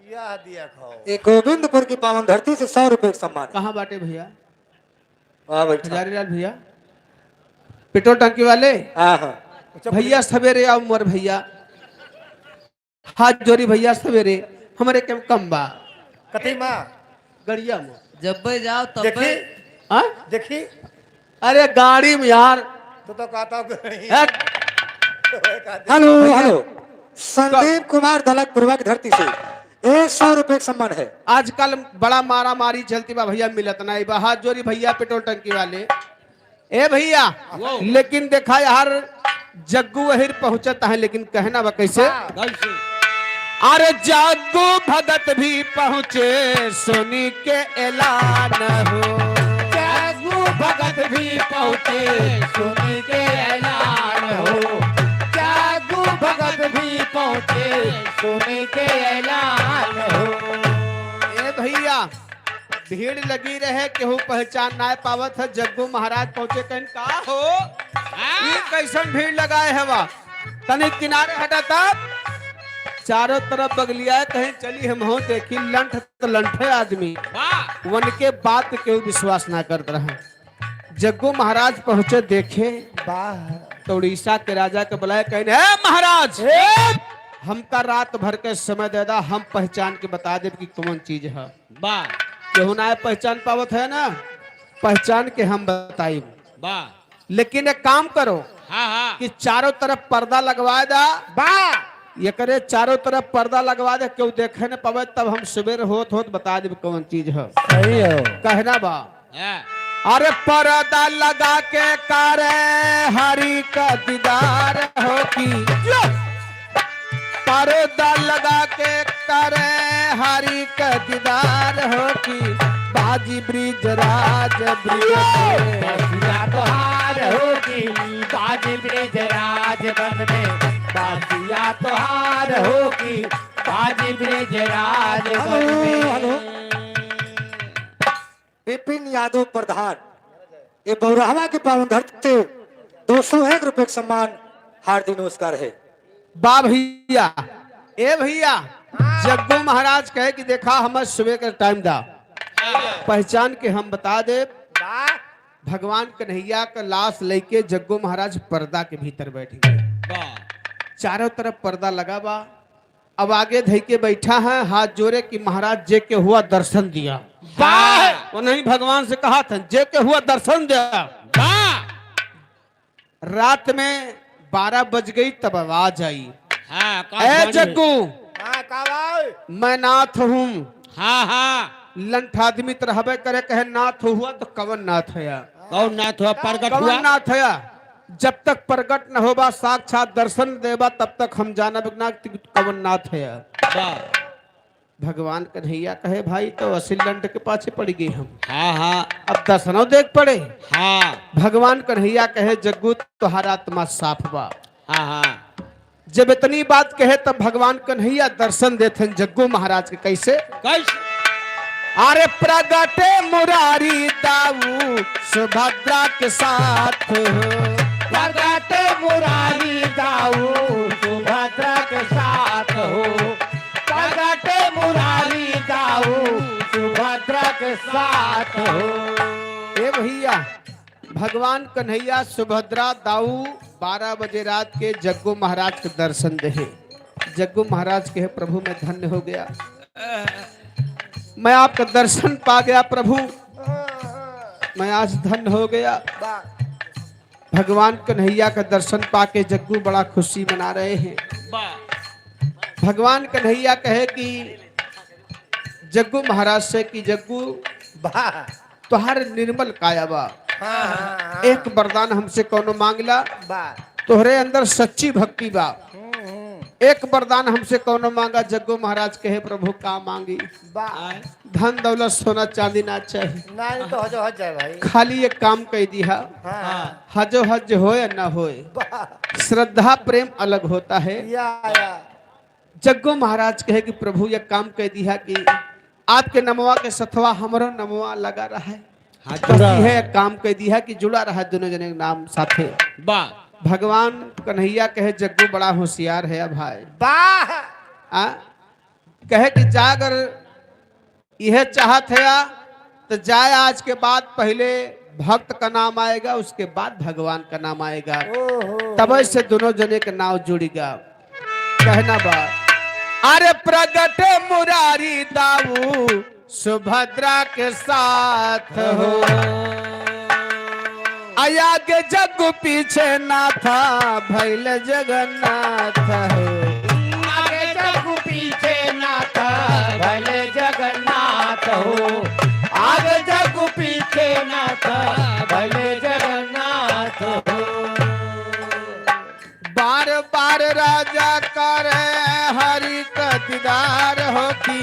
यह दिया खाओ। ये गोविंदपुर की पावन धरती से 100 रुपए का सम्मान है। कहाँ बाटे भैया? वाह बैठा। हजारीलाल भैया पेट्रोल टंकी वाले। हाँ हाँ। भैया सवेरे आओ मोर भैया, हाथ जोरी भैया, सवेरे हमारे के कम बा। कथी माँ? गड़िया में। जब जाओ तब। देखी। हाँ? देखी। अरे गाड़ी में यार। तू तो कहता हूँ कि नहीं। हट। हेलो हेलो, संदीप कुमार दलकपुरवा की धरती से 100 रुपए का सम्मान है। आजकल बड़ा मारा मारी चलती बा भैया, मिलत नहीं बा। हाथ जोरी भैया पेट्रोल टंकी वाले। ए भैया, लेकिन देखा यार जग्गू वहीर पहुंचता है, लेकिन कहना बा कैसे? अरे जग्गू भगत भी पहुंचे सुनी के ऐलान हो। जग्गू भगत भी पहुंचे सुन के ऐलान हो, जग्गू भगत भी पहुंचे सुन के ऐलान हो। ए भैया, भीड़ लगी रहे, केहू पहचान ना पावत है। जग्गू महाराज पहुंचे, कहीं का हो, ये कैसन भीड़ लगाए है वा, तनी किनारे हटा। तब चारों तरफ बगलिया है, कहीं चली हम हो देखी, लंठ तो लंठे आदमी, वन के बात केहू विश्वास ना करत रहे। जग्गू महाराज पहुंचे, देखे वाह। तो उड़ीसा के राजा के बुलाए, कहीं हे महाराज, हमका रात भर के समय दे दा, हम पहचान के बता दे कि कौन चीज है। वाह। केहू ना पहचान पावत है ना, पहचान के हम बताई। वाह। लेकिन एक काम करो हाँ हाँ। कि चारों तरफ पर्दा लगवा दा। वाह। ये करे, चारों तरफ पर्दा लगवा दे, क्यों देखे न पावे, तब हम सवेर होत होत बता दे कौन चीज है। सही हो। कहना बा, अरे पर्दा लगा के करे हरि का दीदार हो की, पर्दा लगा के करे हरि का दीदार हो की, बाजी ब्रिज राज ब्रिज बासिया तोहार होगी बाजी ब्रिज राज बन में, बासिया तोहार होगी बाजी ब्रिज राज बन हेलो में। हेलो, विपिन यादव प्रधान ये बौराहवा के पावन धरती से 201 रुपए का सम्मान, हार्दिक नमस्कार है। बा भैया, ए भैया, जग्गू महाराज कहे कि देखा हमारे सुबह का टाइम दा, पहचान के हम बता दे। वाह। भगवान कन्हैया का लाश लेके जग्गू महाराज पर्दा के भीतर बैठ गए। चारों तरफ पर्दा लगा बा। अब आगे धई के बैठा है, हाथ जोड़े कि महाराज जे के हुआ दर्शन दिया। वाह, नहीं भगवान से कहा था जे के हुआ दर्शन दिया। रात में 12 बज गई, तब आवाज आई, ए जग्गू, हाँ, का भाई? मैं नाथ हूँ। हाँ हाँ। लंठ आदमी तो रहबे करे, कहे नाथ हुआ तो कवन नाथ है यार? कौन नाथ हुआ, प्रगट हुआ? कवन नाथ है? जब तक प्रगट न होबा, साक्षात दर्शन देबा, तब तक हम जानब ना कि कवन नाथ है। वाह। भगवान कन्हैया कहे भाई तो असिल लंठ के पाछे पड़ गई हम। हाँ हाँ। अब दर्शनों देख पड़े। हाँ। भगवान कन्हैया कहे जग्गू, तुहारा आत्मा साफ बा। हाँ हाँ। जब इतनी बात कहे तब भगवान कन्हैया दर्शन देते हैं जग्गू महाराज के। कैसे? कैसे? अरे प्रगटे मुरारी दाऊ सुभद्रा के साथ हो। प्रगट मुरारी दाऊ सुभद्रा के साथ हो, प्रगट मुरारी दाऊ सुभद्रा के साथ हो। ए भैया, भगवान कन्हैया सुभद्रा दाऊ 12 बजे रात के जग्गू महाराज के दर्शन दे। जग्गू महाराज के प्रभु मैं धन्य हो गया, मैं आपका दर्शन पा गया प्रभु, मैं आज धन्य हो गया। भगवान कन्हैया का दर्शन पाके जग्गू बड़ा खुशी मना रहे हैं। भगवान कन्हैया कहे कि जग्गू महाराज से कि जग्गू, वाह। तुहार निर्मल काया बा, हाँ हाँ हाँ। एक वरदान हमसे कोनो मांगला। वाह। तोहरे अंदर सच्ची भक्ति बा, एक वरदान हमसे कोनो मांगा। जग्गू महाराज कहे प्रभु का मांगी? वाह। धन दौलत सोना चांदी ना चाहिए। नहीं तो हो जाए भाई। खाली एक काम कह दिया, हाँ। हजो हज हो या ना होए, वाह। श्रद्धा प्रेम अलग होता है। या या। जग्गू महाराज कहे कि प्रभु यह काम कह दिया कि आपके नमवा के सथवा हमरो नमवा लगा रहा है। बस यह एक काम कह दिया कि जुड़ा रहा है दोनों जने के नाम साथे। वाह। भगवान कन्हैया कहे जग्गू बड़ा होशियार है भाई। वाह। आ? कहे कि जागर यह चाहत है या, तो जाए आज के बाद पहले भक्त का नाम आएगा, उसके बाद भगवान का नाम आएगा, ओहो। तब से दोनों जने के नाव जुड़ेगा। कहना बा, अरे प्रगट मुरारी दाऊ सुभद्रा के साथ हो, आया के जग पीछे नाथा भैल जगन्नाथ हो। आगे जग पीछे नाथ भले जगन्नाथ हो, आगे जग पीछे नाथ भले जगन्नाथ हो। बार बार राजा करे हरि का दीदार होती,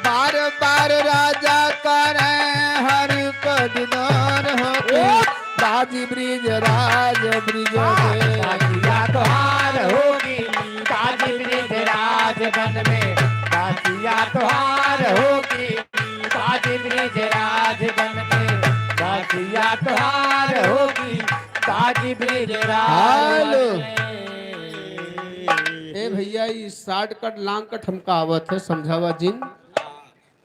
बार बार राजा करे हरि का दीदार होती, बाजी ब्रिज राज ब्रिज में। बाजिया तुहार होगी बाजी ब्रिज राज बन में, बाजिया तुहार होगी बाजी ब्रिज राज बन में, बाजिया तुहार होगी बाजी ब्रिज राज हेलो। बन में। ए भैया, ये शॉर्ट कट लॉन्ग कट हमका आवत है समझावा जिन।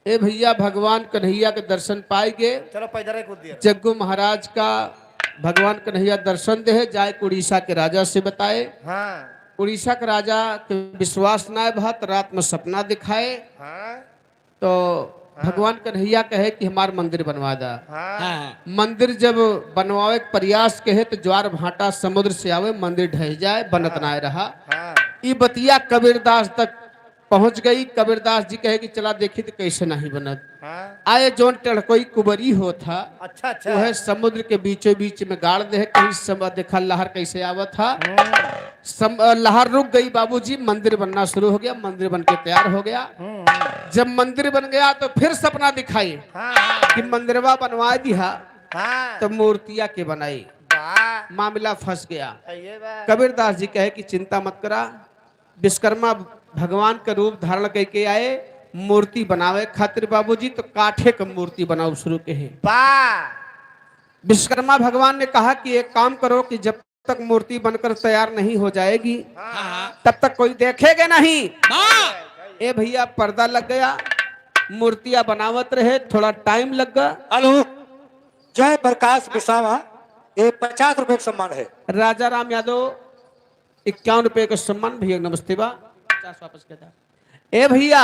ए भैया, भगवान कन्हैया के दर्शन पाए गए। चलो पैदल कूद दिया। जग्गू महाराज का भगवान कन्हैया दर्शन दे, जाए उड़ीसा के राजा से बताए। हाँ। उड़ीसा के राजा के विश्वास ना भत, रात में सपना दिखाए। हाँ। तो भगवान कन्हैया कहे कि हमार मंदिर बनवा दा। हाँ। मंदिर जब बनवावे के प्रयास कहे तो ज्वार भाटा समुद्र से आवे, मंदिर ढह जाए, बनत ना रहा। हाँ। ई बतिया कबीरदास तक पहुंच गई। कबीरदास जी कहे कि चला देखी तो कैसे नहीं बनत। हाँ। आए जोन टड़कोई कुबरी हो था, अच्छा अच्छा। वह समुद्र के बीचों बीच में गाड़ दे, कहीं सम देखा लहर कैसे आवत था। लहर रुक गई बाबूजी, मंदिर बनना शुरू हो गया। मंदिर बन के तैयार हो गया। जब मंदिर बन गया तो फिर सपना दिखाई हाँ। कि मंदिरवा बनवा दिया, हाँ। तो मूर्तियां के बनाई। वाह। मामला फंस गया। ये बात। कबीरदास जी कहे कि चिंता मत करा, विश्वकर्मा भगवान का रूप धारण करके आए मूर्ति बनावे खातिर बाबूजी, तो काठे का मूर्ति बनाओ शुरू के हैं। वाह। विश्वकर्मा भगवान ने कहा कि एक काम करो कि जब तक मूर्ति बनकर तैयार नहीं हो जाएगी तब तक कोई देखेगा नहीं। ए भैया, पर्दा लग गया, मूर्तियां बनावत रहे, थोड़ा टाइम लग गया। हेलो, जय प्रकाश बिसावा, ये 50 रुपए का सम्मान है। राजा राम यादव 51 रुपए का सम्मान, भैया नमस्ते बा, 50 वापस कर दा। ए भैया,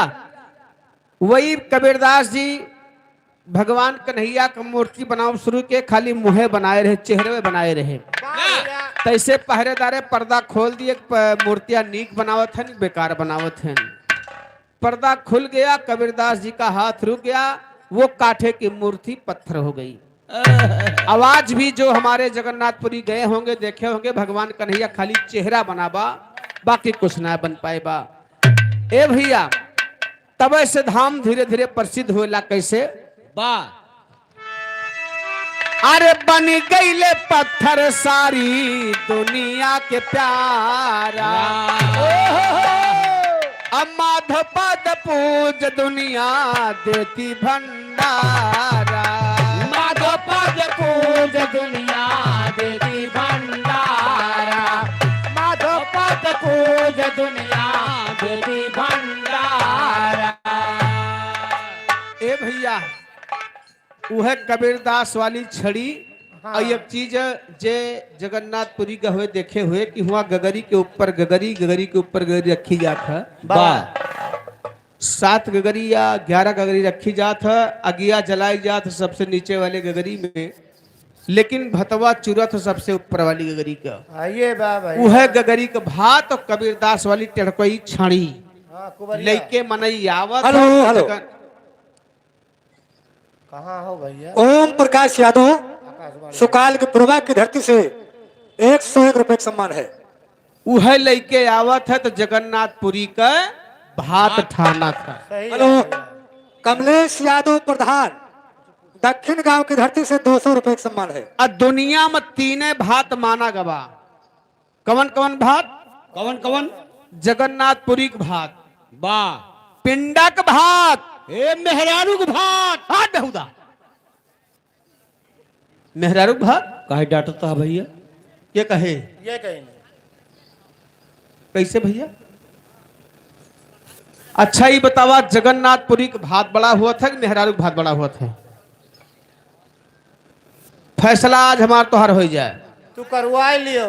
वही कबीरदास जी भगवान कन्हैया का मूर्ति बनाओ शुरू के, खाली मुँहे बनाए रहे, चेहरे बनाए रहे। वाह भैया। तैसे पहरेदारे पर्दा खोल दिए, मूर्तियां नीक बनावत हन बेकार बनावत हन। पर्दा खुल गया, कबीरदास जी का हाथ रुक गया, वो काठे की मूर्ति पत्थर हो गई। आवाज भी जो हमारे जगन्नाथपुरी गए होंगे, देखे होंगे, भगवान कन्हैया खाली चेहरा बनाबा, बाकी कुछ ना बन पाए बा। ए भैया, तब ऐसे धाम धीरे धीरे प्रसिद्ध होला। कैसे? वाह। अरे बन गईले पत्थर सारी दुनिया के प्यारा। अब माधव पद पूज दुनिया देती भंडारा। माधव पद पूज दुनिया देती भंडारा। माधव पद पूज दुनिया देती भंडारा। ए भैया, वह कबीरदास वाली छड़ी और एक चीज जे जगन्नाथपुरी के हुए देखे हुए कि हुआ गगरी के ऊपर गगरी, गगरी के ऊपर गगरी रखी जात है। वाह। 7 गगरी या 11 गगरी रखी जात है, अगिया जलाई जात है सबसे नीचे वाले गगरी में, लेकिन भतवा चुरत है सबसे ऊपर वाली गगरी का। आइए बा भाई। वह गगरी का भात और कबीरदास वाली टेढ़कोई छाणी हाँ, कुबरिया। लेके मनई आवत। Hello, hello. कहाँ हो भैया? ओम प्रकाश यादव आकाशवाणी। सुकाल के पूर्वा की धरती से 101 रुपए का सम्मान है। वह लेके आवत है तो जगन्नाथपुरी का भात ठाना था। सही है हेलो। भैया। कमलेश यादव प्रधान दक्षिण गांव की धरती से 200 रुपए का सम्मान है। और दुनिया में तीने भात माना गवा। कवन कवन भात? कवन कवन? जगन्नाथपुरी के भात, वाह। पिंडा के भात, ए मेहरारू के भात। हाँ बेहुदा, मेहरारू के भात। काहे डांटता है भैया? ये कहे ये कहीं नहीं। कैसे भैया? अच्छा ये बतावा, जगन्नाथपुरी के भात बड़ा हुआ था कि मेहरारू के भात बड़ा हुआ था? फैसला आज हमार तोहर हो जाए। तू करवाए लियो।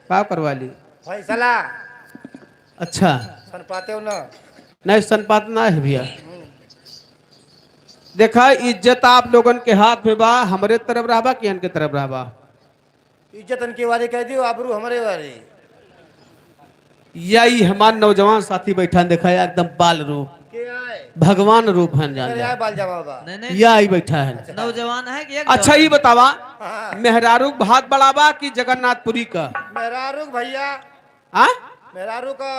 का करवा ली? फैसला। अच्छा। सन पाते हो ना? नहीं, सनपात ना है भैया। देखा, इज्जत आप लोगन के हाथ में बा। हमरे तरफ रहबा कि इनके तरफ रहबा? इज्जत इनकी वारी कह दियो, आबरू हमारे वारी। यही हमार नौजवान साथी बैठा देखा यार, एकदम बाल रूप के आए? भगवान रूप हैं जान अरे जा। आए बाल जमा बा। नहीं नहीं। या ही बैठा है। नौजवान है कि एक अच्छा ये बतावा, हाँ। मेहरारू के भात बड़ाबा कि जगन्नाथपुरी का? मेहरारू के भैया। आ? मेहरारू का।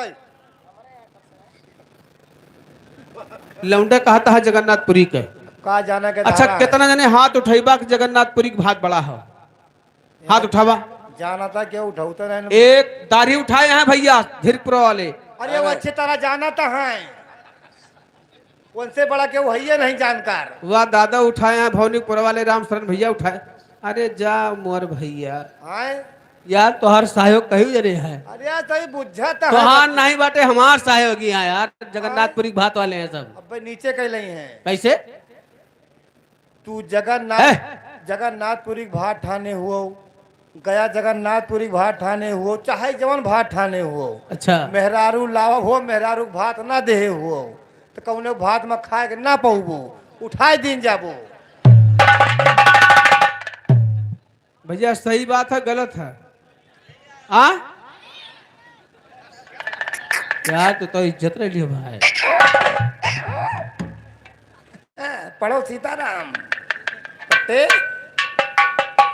लौंडे कहता है जगन्नाथपुरी के। का जाना के अच्छा धारा है। कितना जने हाथ उठैबा कि जगन्नाथपुरी के भात बड़ा हो? हाथ उठावा। जाना था क्यों उठाते नहीं? एक दाढ़ी उठाए हैं भैया धीरपुर वाले। अरे वो अच्छी तरह जाना था है, उनसे बड़ा क्यों है ये नहीं जानकार। वाह, दादा उठाए हैं भवनीपुर वाले, राम शरण भैया उठाए। अरे जा मोर भैया। आए। यार तोहर सहयोग कही जरे है। अरे यार सही बुझा था। तोहार नहीं बाटे, हमार सहयोगी हैं यार, जगन्नाथपुरी के भात वाले हैं सब। अब भाई नीचे कह रही हैं। कैसे? तू जगन्नाथ है? जगन्नाथपुरी के भात ठाने हुओ, गया जगन्नाथपुरी के भात ठाने हुओ, चाहे जवन भात ठाने हुओ। अच्छा। मेहरारू लावा हो, मेहरारू के भात ना देहे हुओ तो कौने भात में खाए के ना पौबो, उठाए दिन जाबो। भैया सही बात है गलत है? आ यार तो इज्जत रह लियो भाई। हैं, पढ़ो सीताराम पट्टे।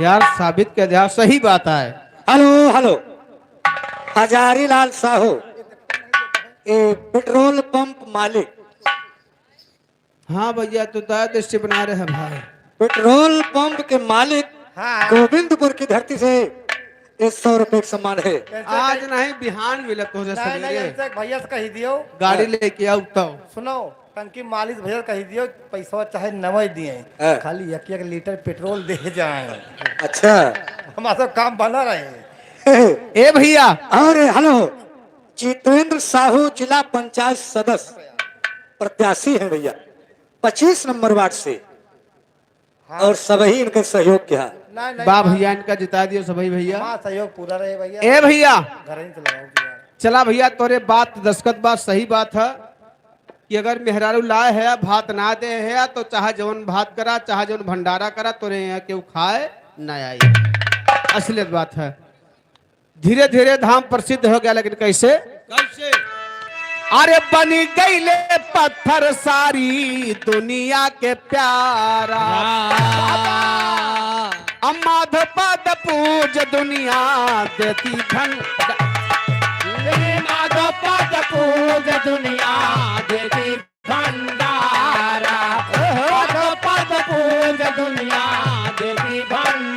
यार साबित कर दिया, सही बात है। हेलो हेलो, हजारी लाल साहू ये पेट्रोल पंप मालिक। हाँ भैया तो दया दृष्टि बना रहे हैं भाई। पेट्रोल पंप के मालिक हाँ। गोविंदपुर की धरती से 100 रुपए का सम्मान है। आज नहीं बिहान मिलत हो नहीं नहीं, सवेरे। इनसे भैया से कही दियो। गाड़ी लेके आऊ तो। सुनो, टंकी मालिश भैया से कही दियो, पैसा चाहे नवई दिए, हाँ। खाली एक एक लीटर पेट्रोल दे जाए। अच्छा। हमारा सब काम बना रहे। ए भैया। और हेलो, जितेंद्र साहू जिला पंचायत सदस्य प्रत्याशी हैं भैया 25 नंबर वार्ड से और सब ही इनके सहयोग किया। नहीं नहीं। बा भैया इनका जिता दियो सभी भैया। हाँ, सहयोग पूरा रहे भैया। ए भैया। घर ही चलाओ यार। चला भैया, तोरे बात दस्खत बात सही बात है कि अगर मेहरारू लाए है भात ना दे है तो चाहे जवन भात करा चाहे जवन भंडारा करा, तोरे यहाँ केहू खाए ना आई। असलियत बात है। धीरे धीरे धाम प्रसिद्ध हो गया, लेकिन कैसे? कैसे? अरे बन गईले पत्थर सारी दुनिया के प्यारा, अम्मा पद पूज दुनिया देती धन। माधव पद पूज दुनिया देती भंडारा। माधव पद पूज दुनिया देती भंडारा।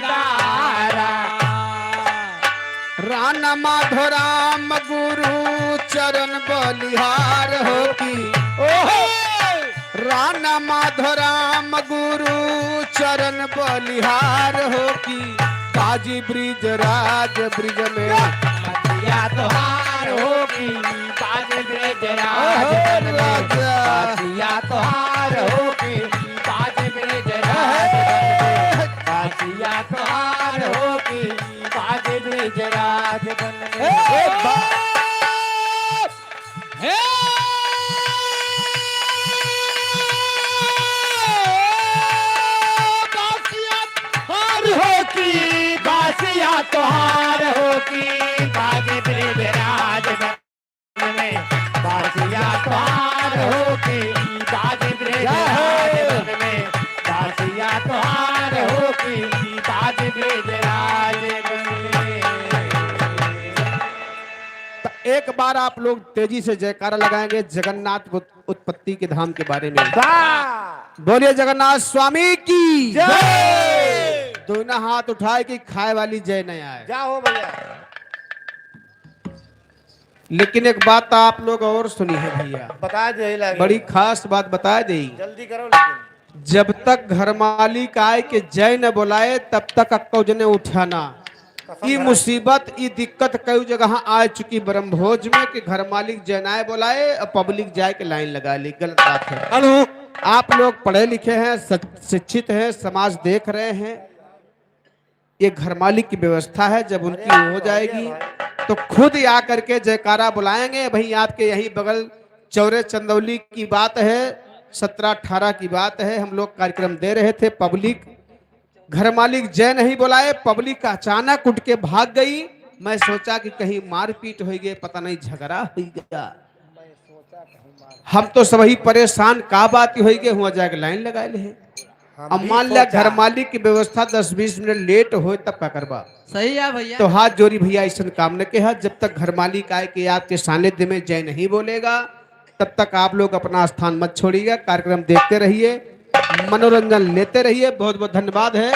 माधोराम गुरु चरण बलिहार हो की, ओहो। राणा माधोराम गुरु चरण बलिहार हो की, काजी ब्रिज राज ब्रिज में बतिया तोहार होगी बाज ब्रिज राज ओहो बन में। राजा। बतिया तोहार होगी बाज ब्रिज राज बन में। बतिया तोहार होगी बाज ब्रिज राज बन में। ए हे बासिया हार होगी, बासिया तोहार होगी बाज ब्रिज राज बन में। बासिया तोहार होगी बाज ब्रिज राज बन में। बासिया तोहार होगी बाज ब्रिज राज बन में। तो एक बार आप लोग तेजी से जयकारा लगाएंगे जगन्नाथ उत्पत्ति के धाम के बारे में। वाह। बोलिए जगन्नाथ स्वामी की जय। दोनों हाथ उठाए कि खाए वाली जय नहीं आए। जाओ भैया। लेकिन एक बात आप लोग और सुनी है भैया, बता दे लगे। बड़ी खास बात बता दी। जल्दी करो लेकिन। जब तक घर मालिक आए के जय न बुलाए तब तक अक्को जने उठाना। कसम ई धरा। मुसीबत ई दिक्कत कई जगह आ चुकी ब्रह्मभोज में कि घर मालिक जनाए बुलाए और पब्लिक जाए के लाइन लगा ली। गलत बात है। हेलो। आप लोग पढ़े लिखे हैं, शिक्षित हैं, समाज देख रहे हैं। ये घर मालिक की व्यवस्था है, जब उनकी अरे हो जाएगी भाई। तो खुद ही आकर के जयकारा बुलाएंगे। भाई आपके यही बगल चौरे चंदौली की बात है, 17-18 की बात है, हम लोग कार्यक्रम दे रहे थे। पब्लिक घर मालिक जय नहीं बुलाए, पब्लिक अचानक उठ के भाग गई। मैं सोचा कि कहीं मारपीट हो गई, पता नहीं झगड़ा हो गया। हम तो सब ही परेशान, का बात हो गई, हुआ जाके लाइन लगा ले। हम अब भी मान लिया सोचा। घर मालिक की व्यवस्था 10-20 मिनट लेट हो तब का करवा। सही है भैया। तो हाथ जोड़ी भैया ऐसा काम न के हाथ, जब तक घर मालिक आए कि आपके सानिध्य में जय नहीं बोलेगा तब तक आप लोग अपना स्थान मत छोड़िएगा। कार्यक्रम देखते रहिए, मनोरंजन लेते रहिए। बहुत बहुत धन्यवाद है।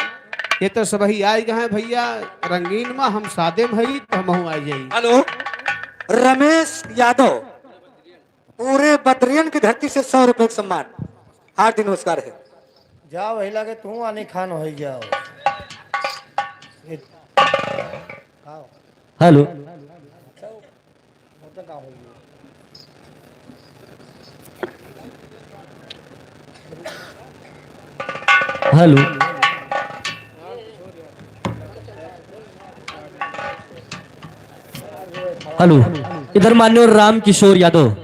ये तो सब ही आए गए हैं भैया रंगीन में, हम सादे में हई तो हम आ जाइए। हेलो। रमेश यादव पूरे बद्रियन की धरती से 100 रुपए का सम्मान, हार्दिक नमस्कार है। जाओ वही लगे तू आने खान हो जाओ। हेलो। हेलो। हेलो। इधर माननीय राम किशोर यादव,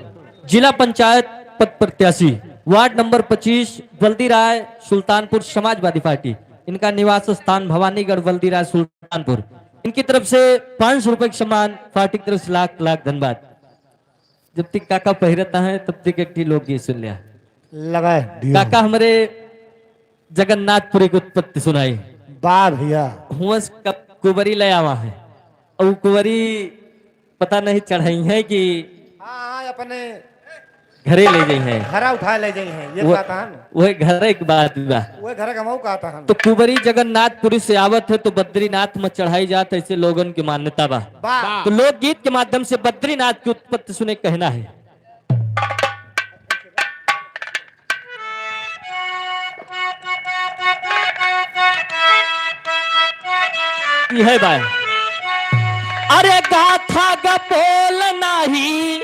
जिला पंचायत पद प्रत्याशी, वार्ड नंबर 25, बल्दीराय सुल्तानपुर, समाजवादी पार्टी। इनका निवास स्थान भवानीगढ़, बल्दीराय सुल्तानपुर। इनकी तरफ से 500 रुपए के सम्मान, पार्टी की तरफ से लाख लाख धन्यवाद। जब तक काका पहिरता है तब तक एक लोग गीत सुन लिया। लगाए। काका हमारे जगन्नाथपुरी की उत्पत्ति सुनाई। वाह भैया। हुआ कब कुबरी ले आवा है और वो कुबरी पता नहीं चढ़ाई है कि हाँ हाँ अपने घरे ले गई है। घरा उठा ले जाई है ये कहता हन। वह घरे के बात बा। वो घर का मऊ कहता हन। तो कुबरी जगन्नाथपुरी से आवत है तो बद्रीनाथ में चढ़ाई जात, ऐसे लोगन की मान्यता बा। वाह। तो लोकगीत के माध्यम से बद्रीनाथ की उत्पत्ति सुने, कहना है। यह बाय अरे गाथा गपोल नाही,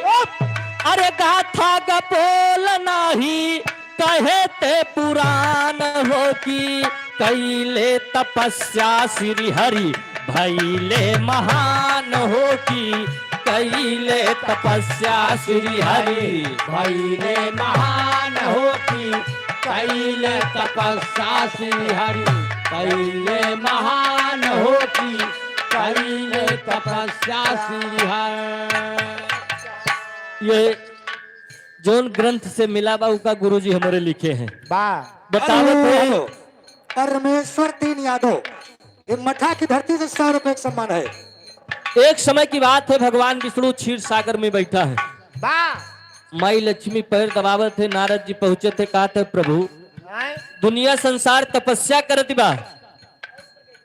अरे गाथा गपोल नाही, कहे ते पुराण हो की कैले तपस्या श्री हरि भैले महान हो की कैले तपस्या श्री हरि भैले महान होती कैले तपस्या श्री हरि, कैले महान होती कैले तपस्या श्री हरि। ये जोन ग्रंथ से मिला बा उका गुरुजी हमारे लिखे हैं। वाह। बतावत है। हेलो। परमेश्वर दीन यादव, ये मठा की धरती से 100 रुपए का सम्मान है। एक समय की बात है, भगवान विष्णु क्षीर सागर में बैठा है। वाह। माई लक्ष्मी पैर दबावत थे, नारद जी पहुंचे थे, कहा थे प्रभु आए। दुनिया संसार तपस्या करत बा,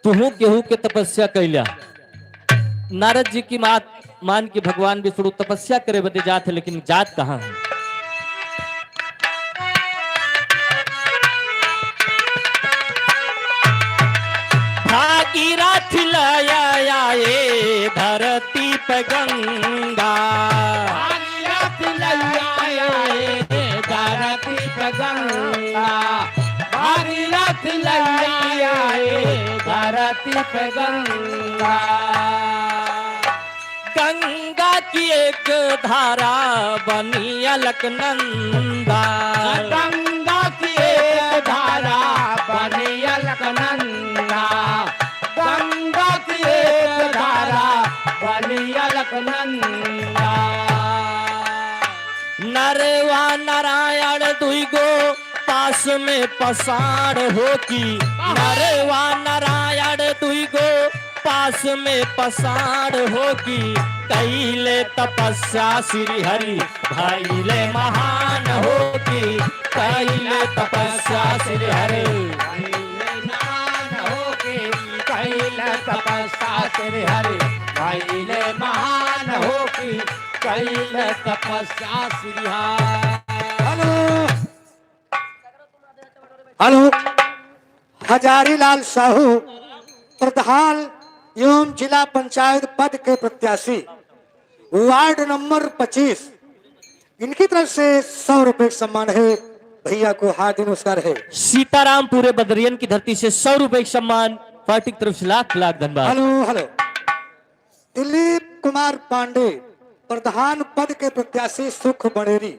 तुहू केहू के तपस्या कैला। नारद जी की मात मान के भगवान विष्णु तपस्या करे बदे जात है, लेकिन जात कहाँ है? भागीरथ लया आए धरती पे गंगा, भागीरथ लैया आए धरती पे गंगा, भागीरथ लैया आए धरती पे गंगा। गंगा की एक धारा बनी अलकनंदा, गंगा की एक धारा बनी अलकनंदा, गंगा की एक धारा बनी अलकनंदा। नरवा नारायण दुई गो पास में पसार हो की, नरवा नारायण दुई गो पास में पसार हो की, कैले तपस्या श्री हरि भैले महान हो की, कैले तपस्या श्री हरि भैले महान होके कैल तपस्या श्री हरि, भैले महान होके कैल तपस्या श्री हरि। हेलो हेलो, हजारीलाल साहू प्रधान एवं जिला पंचायत पद के प्रत्याशी वार्ड नंबर 25, इनकी तरफ से 100 रुपए का सम्मान है। भैया को हार्दिक नमस्कार है। सीताराम पूरे बदरियन की धरती से 100 रुपए का सम्मान, पार्टी की तरफ से लाख लाख धन्यवाद। हेलो हेलो, दिलीप कुमार पांडे प्रधान पद के प्रत्याशी सुख बड़ेरी,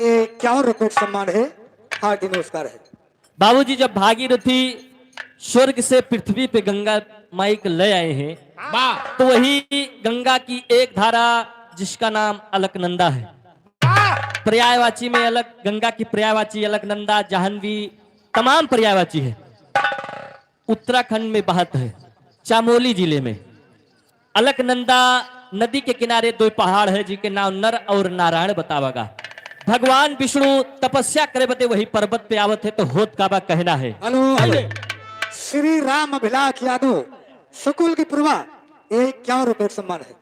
51 रुपए का सम्मान है। हार्दिक नमस्कार है। बाबूजी जब भागीरथी स्वर्ग से पृथ्वी पे गंगा माई को ले आए हैं, तो वही गंगा की एक धारा जिसका नाम अलकनंदा है, पर्यायवाची में अलग, गंगा की पर्यायवाची अलकनंदा, जाह्नवी, तमाम पर्यायवाची है। उत्तराखंड में बहत है, चामोली जिले में। अलकनंदा नदी के किनारे दो पहाड़ है जिनके नाम नर और नारायण बतावागा। भगवान विष्णु तपस्या करे बते वही पर्वत पे आवत है, तो होत काबा कहना है। हेलो हेलो, श्री राम अभिलाष यादव सुकुल की पूर्वा, 51 रुपए का सम्मान है।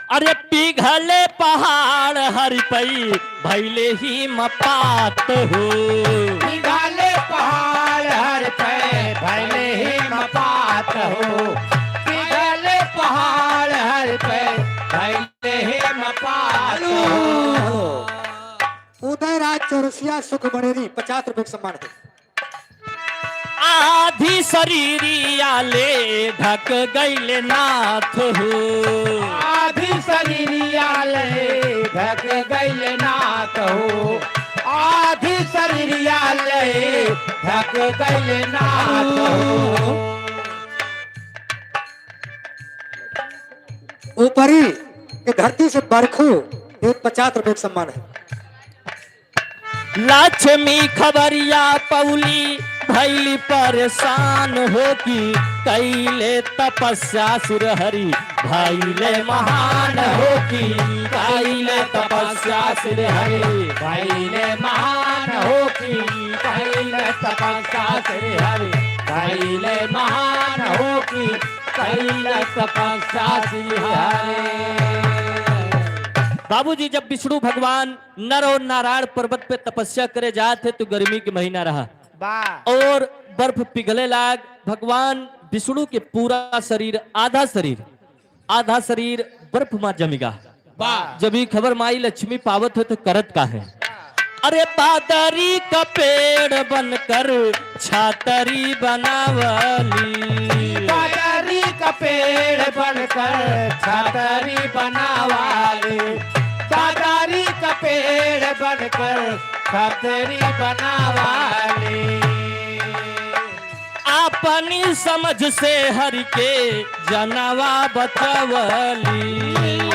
अरे पिघले पहाड़ हरि पई भैले ही मपात हो, पिघले पहाड़ हर पे भले ही मपात हो, पिघले पहाड़ हर पे भले ही मपात हेलो हो। हेलो, उदयराज चौरसिया सुख बड़ेरी 50 रुपए का सम्मान है। आधी शरीरिया ले ढक गईले नाथ हो, आधी शरीरिया ले ढक गईल नाथ हो, आधी शरीरिया ले ढक गईल नाथ हो। ऊपरी की धरती से बरखू, एक 50 रुपए का सम्मान है। लक्ष्मी खबरिया पौली भैली परेशान हो की, कैले तपस्या सुरहरि भैले महान हो की, कैले तपस्या सुरहरि भैले महान हो की कैल तपस्या श्री हरि, भैले महान हो की कैल तपस्या श्री हरि। बाबूजी जब विष्णु भगवान नर और नारायण पर्वत पे तपस्या करे जाते तो गर्मी के महीना रहा और बर्फ पिघले लाग। भगवान विष्णु के पूरा शरीर, आधा शरीर, आधा शरीर बर्फ में जमीगा। जब ये खबर माई लक्ष्मी पावत हो तो करत का है? अरे बादरी का पेड़ बनकर छातरी बनावली, बादरी का पेड़ बनकर छतरी बनावाली, बादरी का पेड़ बनकर छतरी बनावाली। अपनी समझ से हर के जनवा बचवली,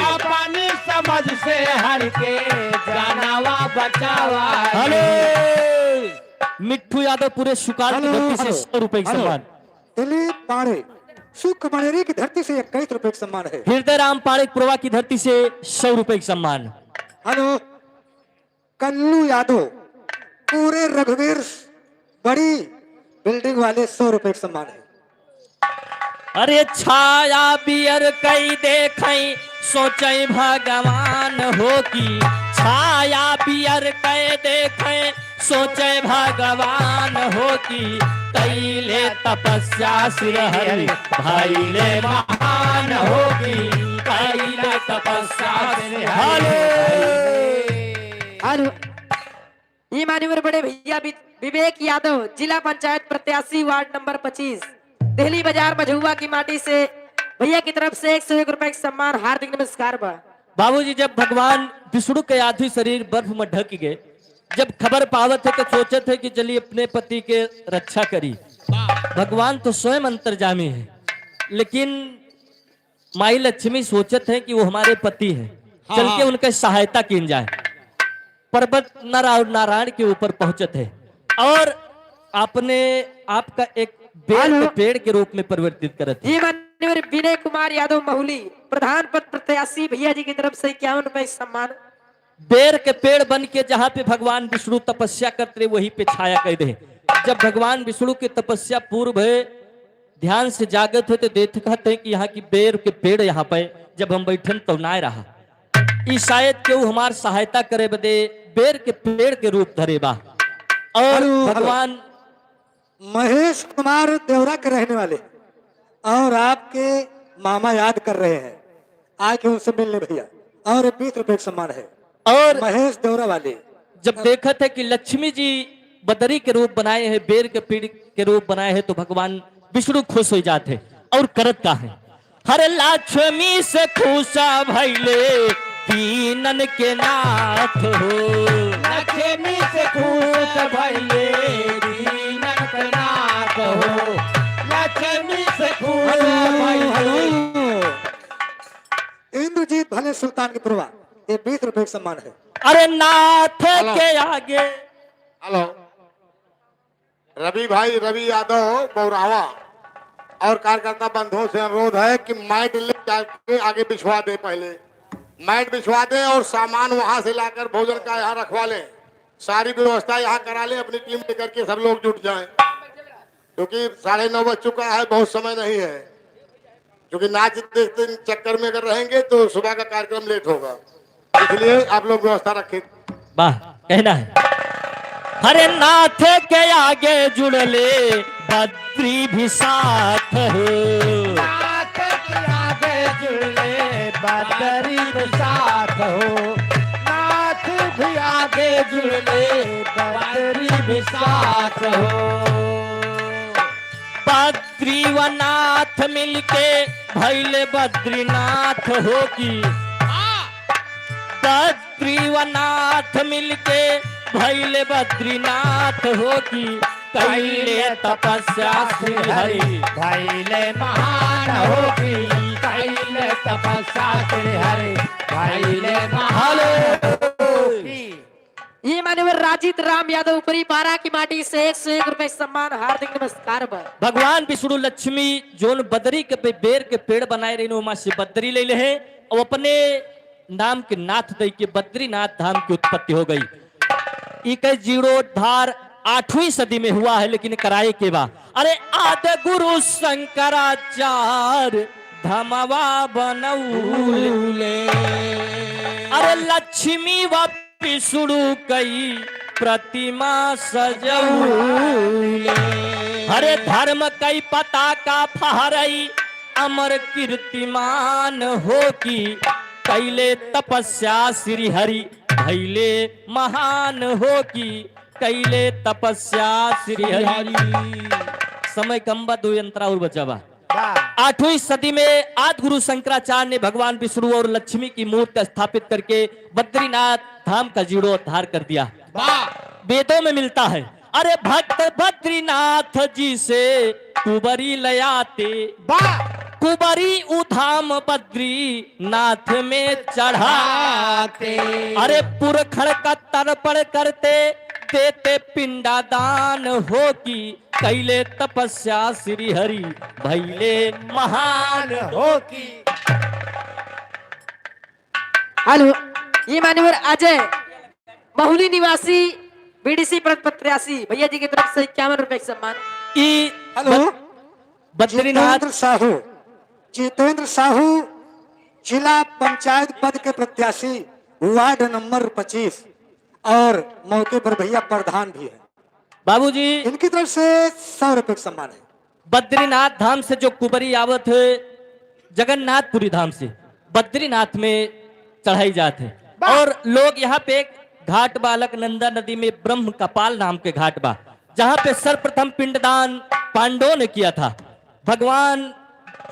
अपनी समझ से हर के जानवा बचावा। हेलो मिट्ठू यादव पूरे सुकाल की हेलो, धरती से हेलो, 100 रुपए का हेलो। सम्मान। दिलीप पांडे सुख बड़ेरी की धरती से 21 रुपए का सम्मान है। हृदय राम पाड़े पुरवा की धरती से 100 रुपए का सम्मान। हेलो कल्लू यादव पूरे रघुवीर बड़ी बिल्डिंग वाले 100 रुपए का सम्मान है। अरे छाया बियर कई देखई सोचे भगवान हो की छाया पियर कै देखे, सोचे भगवान हो की कैले तपस्या श्री हरि भैले महान हो की कैले तपस्या श्री हरि। और ये मान्यवर बड़े भैया विवेक यादव, जिला पंचायत प्रत्याशी, वार्ड नंबर 25, दिल्ली बाजार मझुआ की माटी से भैया की तरफ से 101 रुपए का सम्मान, हार्दिक नमस्कार बा। बाबूजी, जब भगवान विष्णु के आधी शरीर बर्फ में ढक गए, जब खबर पावत है तो सोचत है कि चलिए अपने पति के रक्षा करी। भगवान तो स्वयं अंतर्जामी है, लेकिन माई लक्ष्मी सोचत है कि वो हमारे पति हैं, चल के उनके सहायता की जाए। पर्वत नर और नारायण के ऊपर पहुंचत है और आपने आपका एक बेर के पेड़ के रूप में परिवर्तित करत है। ये मान्यवर विनय कुमार यादव महुली, प्रधान पद प्रत्याशी, भैया जी की तरफ से 51 रुपए सम्मान। बेर के पेड़ बन के जहां पे भगवान विष्णु तपस्या करते रहे, वहीं पे छाया कर दे। जब भगवान विष्णु की तपस्या पूर्व है, ध्यान से जागत हो तो देखते हैं कि यहाँ की बेर के पेड़ यहाँ पे जब हम बैठन तो ना रहा, ई शायद केहू हमार सहायता करे बदे बेर के पेड़ के रूप धरे बा। और हेलो, हेलो। भगवान महेश कुमार देवरा के रहने वाले और आपके मामा याद कर रहे हैं, आके उनसे मिलने भैया, और 20 रुपए का सम्मान है। और महेश देवरा वाले। जब देखा था कि लक्ष्मी जी बदरी के रूप बनाए हैं, बेर के पेड़ के रूप बनाए हैं, तो भगवान विष्णु खुश हो जाते और करत का है, हर लक्ष्मी से खुशा भैले दीनन के नाथ हो। लक्ष्मी से खुश भइले दीनन के नाथ हो, लक्ष्मी से खुश भइले। हेलो, इंद्रजीत भले सुल्तान की प्रभा, ये 20 रुपए का सम्मान है। अरे नाथ के आगे। हेलो, रवि भाई, रवि यादव बौरावा और कार्यकर्ता बंधुओं से अनुरोध है कि मैट ले जाके आगे बिछवा दे, पहले मैट बिछवा दे और सामान वहां से लाकर भोजन का यहाँ रखवा लें, सारी व्यवस्था यहाँ करा लें, अपनी टीम लेकर के सब लोग जुट जाएं, क्योंकि 9:30 बज चुका है, बहुत समय नहीं है, क्योंकि नाच देखते चक्कर में अगर रहेंगे तो सुबह का कार्यक्रम लेट होगा, इसलिए आप लोग व्यवस्था रखें। वाह, कहना है, हरे नाथ के आगे जुड़ले बद्री भी साथ हो। नाथ के आगे जुड़ले बदरी भी साथ हो, नाथ भी आगे जुड़ले बदरी भी साथ हो। बद्री व नाथ मिलके भैले बद्रीनाथ हो की बद्री व नाथ मिलके भैले बद्रीनाथ हो की कैले तपस्या श्री हरि भैले महान हो की कैले तपस्या श्री हरि भैले महान हो की। ये मान्यवर राजित राम यादव ऊपरी बारह की माटी से 101 रुपए सम्मान, हार्दिक नमस्कार बा। भगवान विष्णु लक्ष्मी जोन बदरी के पे बेर के पेड़ बनाए रहे, वहां से बद्री ले ले हैं और अपने नाम के नाथ दई के बद्रीनाथ धाम की उत्पत्ति हो गई। इक जीर्णोद्धार 8वीं सदी में हुआ है, लेकिन कराए के बाद अरे आद गुरु शंकराचार्य धमवा बनौले, अरे लक्ष्मी व विष्णु कई प्रतिमा सजौले, हरे धर्म कई पताका फहरई अमर कीर्तिमान हो की कैले तपस्या श्री हरि भैले महान हो की कैले तपस्या श्री हरि। समय कम बा, दो यंत्रा और बचा बा। 8वीं सदी में आदि गुरु शंकराचार्य ने भगवान विष्णु और लक्ष्मी की मूर्ति स्थापित करके बद्रीनाथ धाम का जीर्णोद्धार कर दिया। वेदों में मिलता है, अरे भक्त बद्रीनाथ जी से कुबरी लयाते, कुबरी उधाम बद्रीनाथ में चढ़ाते, अरे पुरखड़ का तर्पण करते देते पिंडा दान हो की कैले तपस्या श्री हरि भैले महान हो की। हेलो, ये मान्यवर अजय महुली निवासी बीडीसी पद प्रत्याशी भैया जी की तरफ से 51 रुपए का सम्मान। ई हेलो, बद्रीनाथ जितेंद्र साहू, जितेंद्र साहू जिला पंचायत पद के प्रत्याशी वार्ड नंबर 25 और मौके पर भैया प्रधान भी है। बाबूजी इनकी तरफ से 100 रुपए का सम्मान है। बद्रीनाथ धाम से जो कुबरी आवत है, जगन्नाथपुरी धाम से बद्रीनाथ में चढ़ाई जाते है और लोग यहाँ पे एक घाट बालक नंदा नदी में ब्रह्म कपाल नाम के घाट बा, जहाँ पे सर्वप्रथम पिंडदान पांडवों ने किया था। भगवान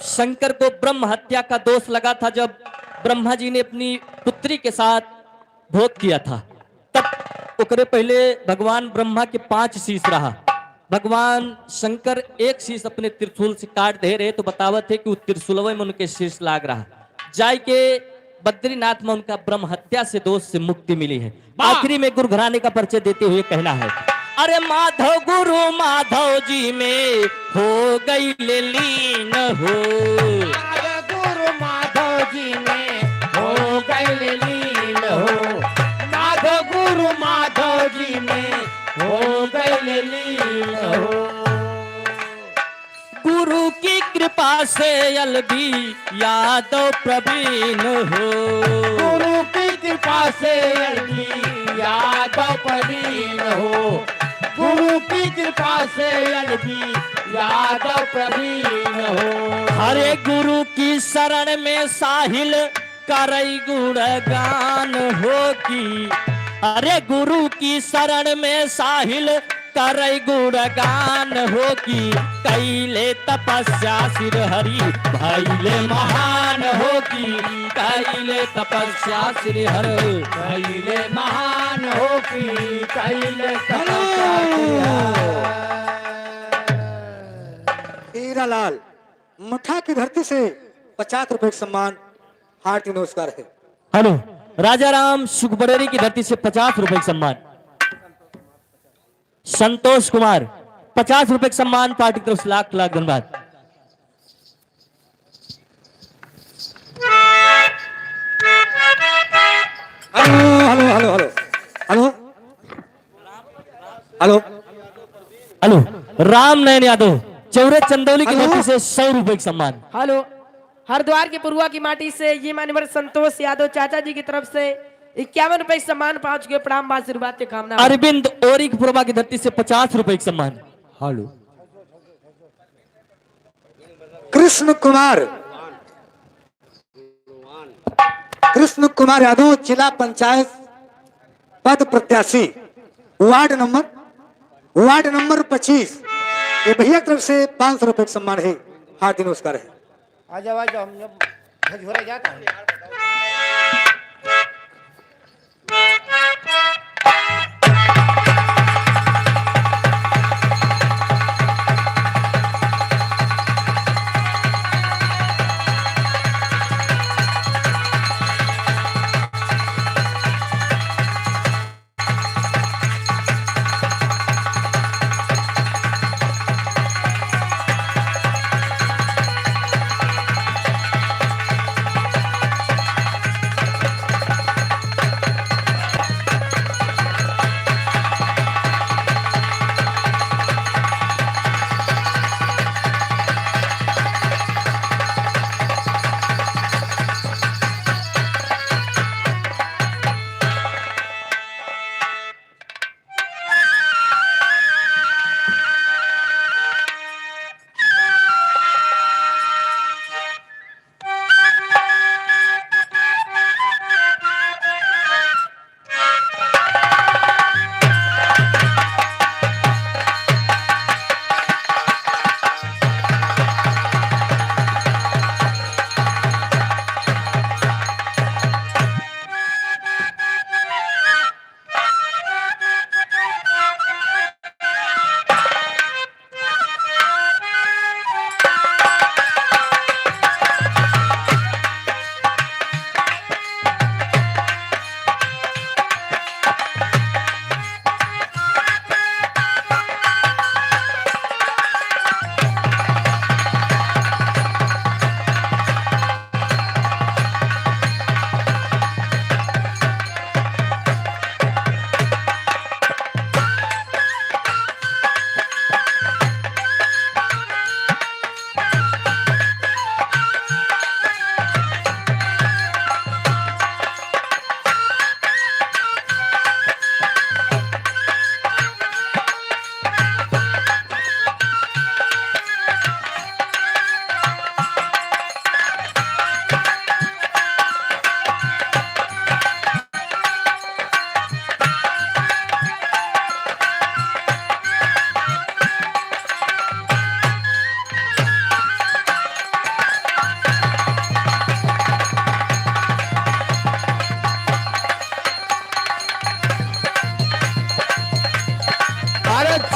शंकर को ब्रह्म हत्या का दोष लगा था जब ब्रह्मा जी ने अपनी पुत्री के साथ भोग किया था, तब ओकरे पहले भगवान ब्रह्मा के 5 शीश रहा। भगवान शंकर एक शीश अपने त्रिशूल से काट दे रहे तो बतावत है कि वो त्रिशूलवे में उनके शीश लाग रहा, जाय के बद्रीनाथ में उनका ब्रह्म हत्या से दोष से मुक्ति मिली है। आखिरी में गुरु घराने का परिचय देते हुए कहना है, अरे माधव गुरु माधव जी में हो गई लीन हो, गुरु माधव जी में हो गई लीन हो, माधव गुरु माधव जी में हो गई लीन हो। गुरु की कृपा से अलगी यादव प्रवीण हो, गुरु की कृपा से अलगी यादव प्रवीण हो, गुरु की कृपा से अलगी यादव प्रवीण हो। हरे गुरु की शरण में साहिल करई गुणगान हो की, अरे गुरु की शरण में साहिल करई गुणगान हो की, कैले तपस्या सिर हरि भैले महान हो की, कैले तपस्या सिर हरि कैले महान हो की, कैले तपस्या सिर हरि। हीरा लाल मठा की धरती से 50 रुपए का सम्मान, हार्दिक नमस्कार है। हेलो राजा राम सुखबरेली की धरती से 50 रुपए का सम्मान। संतोष कुमार 50 रुपए का सम्मान, पार्टी की तरफ से लाख लाख धन्यवाद। Hello hello hello hello hello hello hello Ram Nayan Yadav Chaure Chandauli की हेलो। धरती से 100 रुपए का सम्मान। हेलो हरिद्वार के पुरुआ की माटी से ये मान्यवर संतोष यादव चाचा जी की तरफ से 51 रुपए सम्मान पहुंच गए, प्रणाम आशीर्वाद की कामना। अरविंद ओरिक पुरवा की धरती से 50 रुपए का सम्मान। हेलो कृष्ण कुमार, कृष्ण कुमार यादव जिला पंचायत पद प्रत्याशी वार्ड नंबर 25, ये भैया की तरफ से 500 रुपए का सम्मान है, हार्दिक नमस्कार है। आ जाओ आ जाओ, हम जब झोरा जाता है।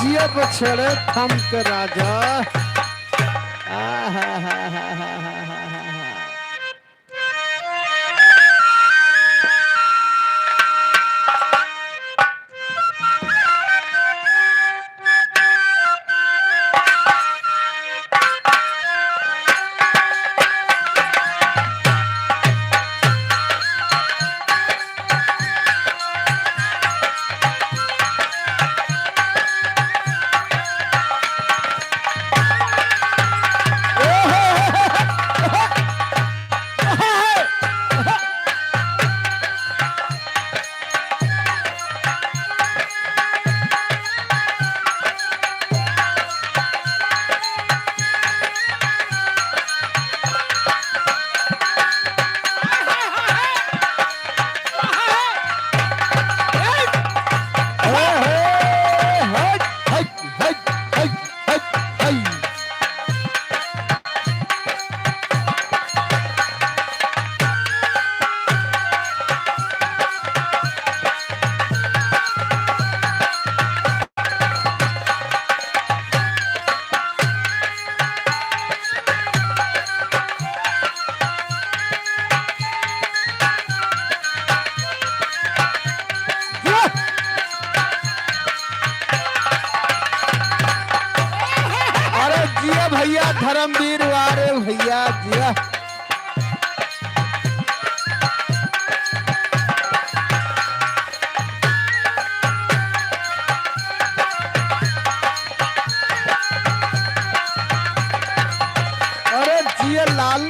जिया बछड़े थम के राजा। आहा हा हा हा हा हा हा। अरे जिया भैया धर्मवीर वारे भैया जिया। अरे जिया लाल।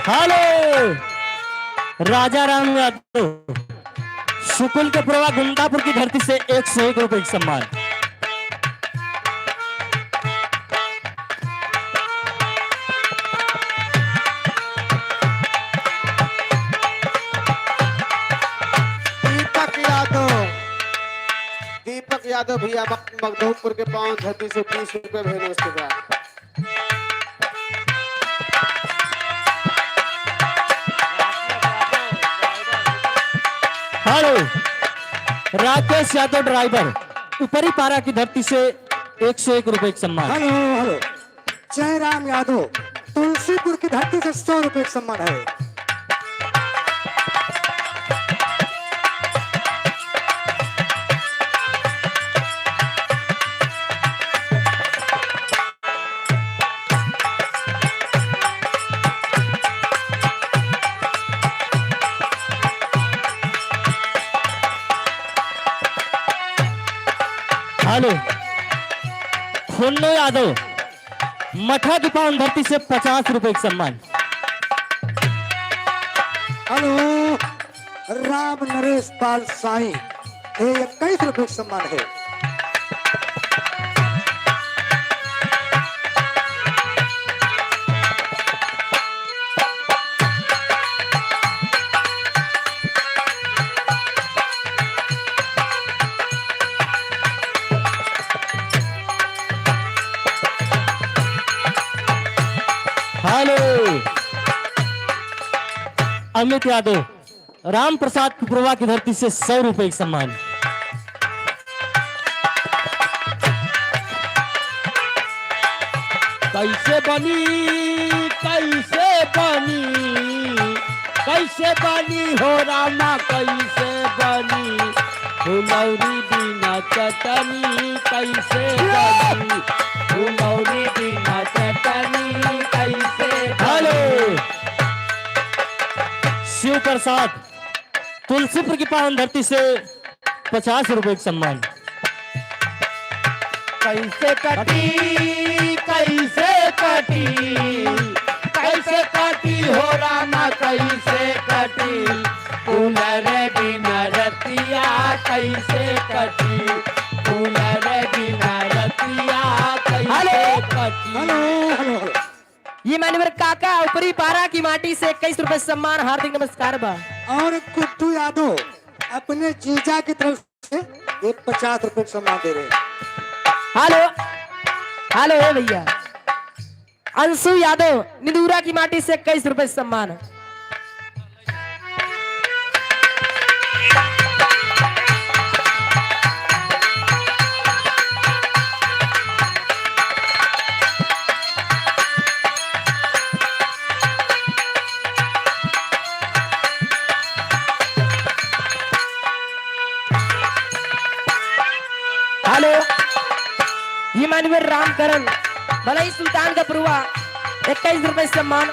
हेलो राजा राम यादव सुकुल के प्रवाह गुंदापुर की धरती से 101 रुपए का सम्मान। दीपक यादव, दीपक यादव भैया मखदूमपुर के पावन धरती से 20 रुपए भेजे उसके बाद। हेलो राकेश यादव ड्राइवर, ऊपरी पारा की धरती से 101 रुपए का सम्मान। हेलो हेलो, जयराम यादव तुलसीपुर की धरती से 100 रुपए का सम्मान है। हेलो खुन्नो यादव, मठा की पावन धरती से 50 रुपए का सम्मान। हेलो राम नरेश पाल साई, ये 21 रुपए का सम्मान है। हेलो अमित यादव, राम प्रसाद कुपरवा की धरती से 100 रुपए का सम्मान। कैसे बनी, कैसे बनी, कैसे बनी हो रामा, कैसे बनी फुलौरी बिना चटनी, कैसे बनी फुलौरी बिना चटनी, कैसे हेलो बनी। शिव प्रसाद, तुलसीपुर की पावन धरती से 50 रुपए का सम्मान। कैसे कटी, कैसे कटी, कैसे कटी हो रामा, कैसे कटी कूलर बिना रतिया, कैसे कटी कूलर बिना रतिया, कैसे कटी। हेलो हेलो हेलो, ये मान्यवर काका ऊपरी पारा की माटी से 21 रुपए सम्मान, हार्दिक नमस्कार बा। और कुट्टू यादव अपने जीजा की तरफ से एक 50 रुपए का सम्मान दे रहे हैं। हेलो हेलो हे भैया, अंशु यादव निदूरा की माटी से 21 रुपए सम्मान। हेलो ये मानवीर रामकरण भलाई सुल्तान का पुरवा 21 रुपए सम्मान।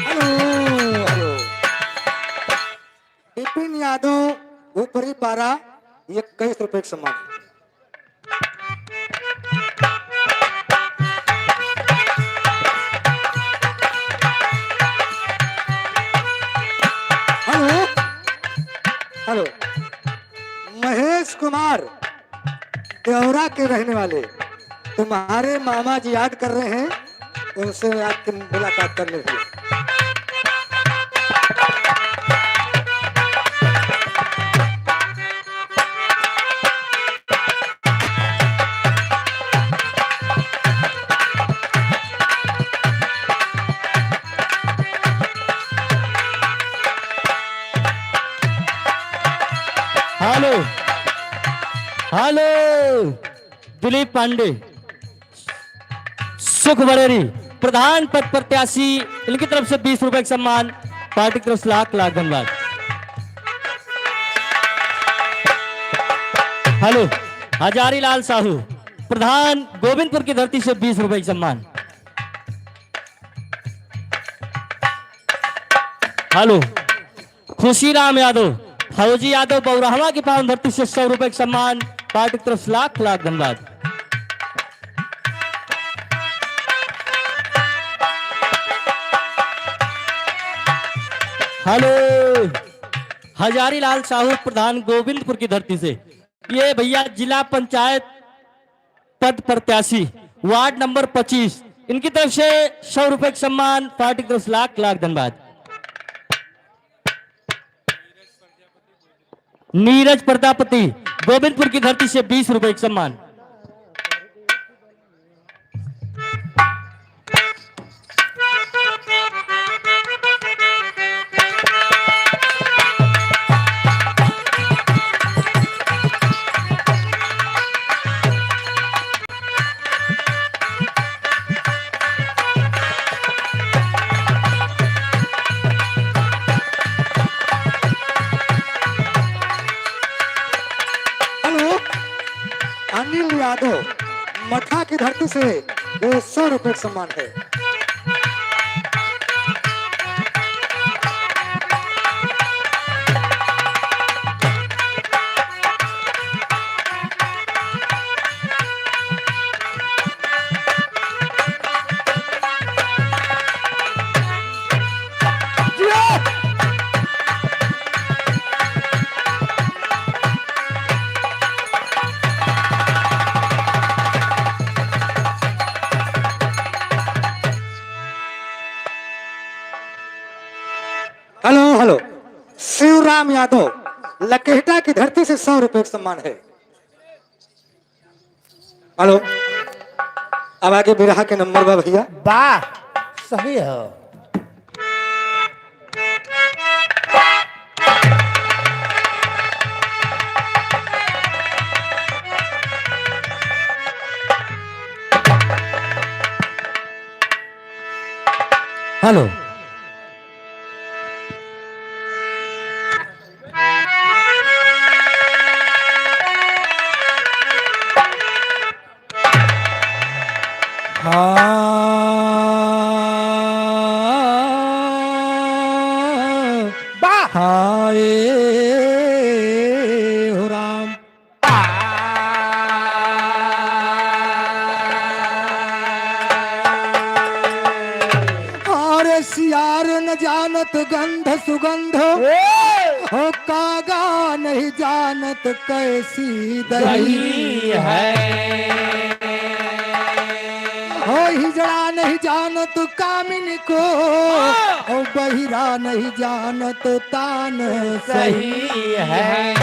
हेलो हेलो, विपिन यादव ऊपरी पारा 21 रुपए का सम्मान। हेलो हेलो, महेश कुमार देवरा के रहने वाले, तुम्हारे मामा जी याद कर रहे हैं, उनसे आपकी मुलाकात करने के लिए। हेलो हेलो दिलीप पांडे, सुख बरेरी प्रधान पद प्रत्याशी, इनकी तरफ से 20 रुपए का सम्मान, पार्टी की तरफ से लाख लाख धन्यवाद। हेलो हजारी लाल साहू, प्रधान गोविंदपुर की धरती से 20 रुपए का सम्मान। हेलो खुशीराम यादव, फौजी यादव बौराहवा की पावन धरती से 100 रुपए का सम्मान, पार्टी की तरफ से लाख लाख धन्यवाद। हेलो हजारीलाल साहू प्रधान गोविंदपुर की धरती से। ये भैया जिला पंचायत पद प्रत्याशी वार्ड नंबर 25, इनकी तरफ से 100 रुपए का सम्मान, पार्टी की तरफ से लाख लाख धन्यवाद। नीरज प्रजापति गोविंदपुर की धरती से 20 रुपए का सम्मान। हेलो, अनिल यादव मठा की धरती से ये 100 रुपए का सम्मान है। हेलो हेलो, शिवराम यादव लकेहटा की धरती से 100 रुपए का सम्मान है। हेलो, अब आगे बिरहा के नंबर बा भैया। वाह सही हो। हेलो, हाँ वाह हाय हो राम। अरे सियार न जानत गंध सुगंध, हो कागा नहीं जानत कैसी दही है। हो हिजड़ा नहीं जानत कामिन को, हो बहिरा नहीं जानत तान सही है।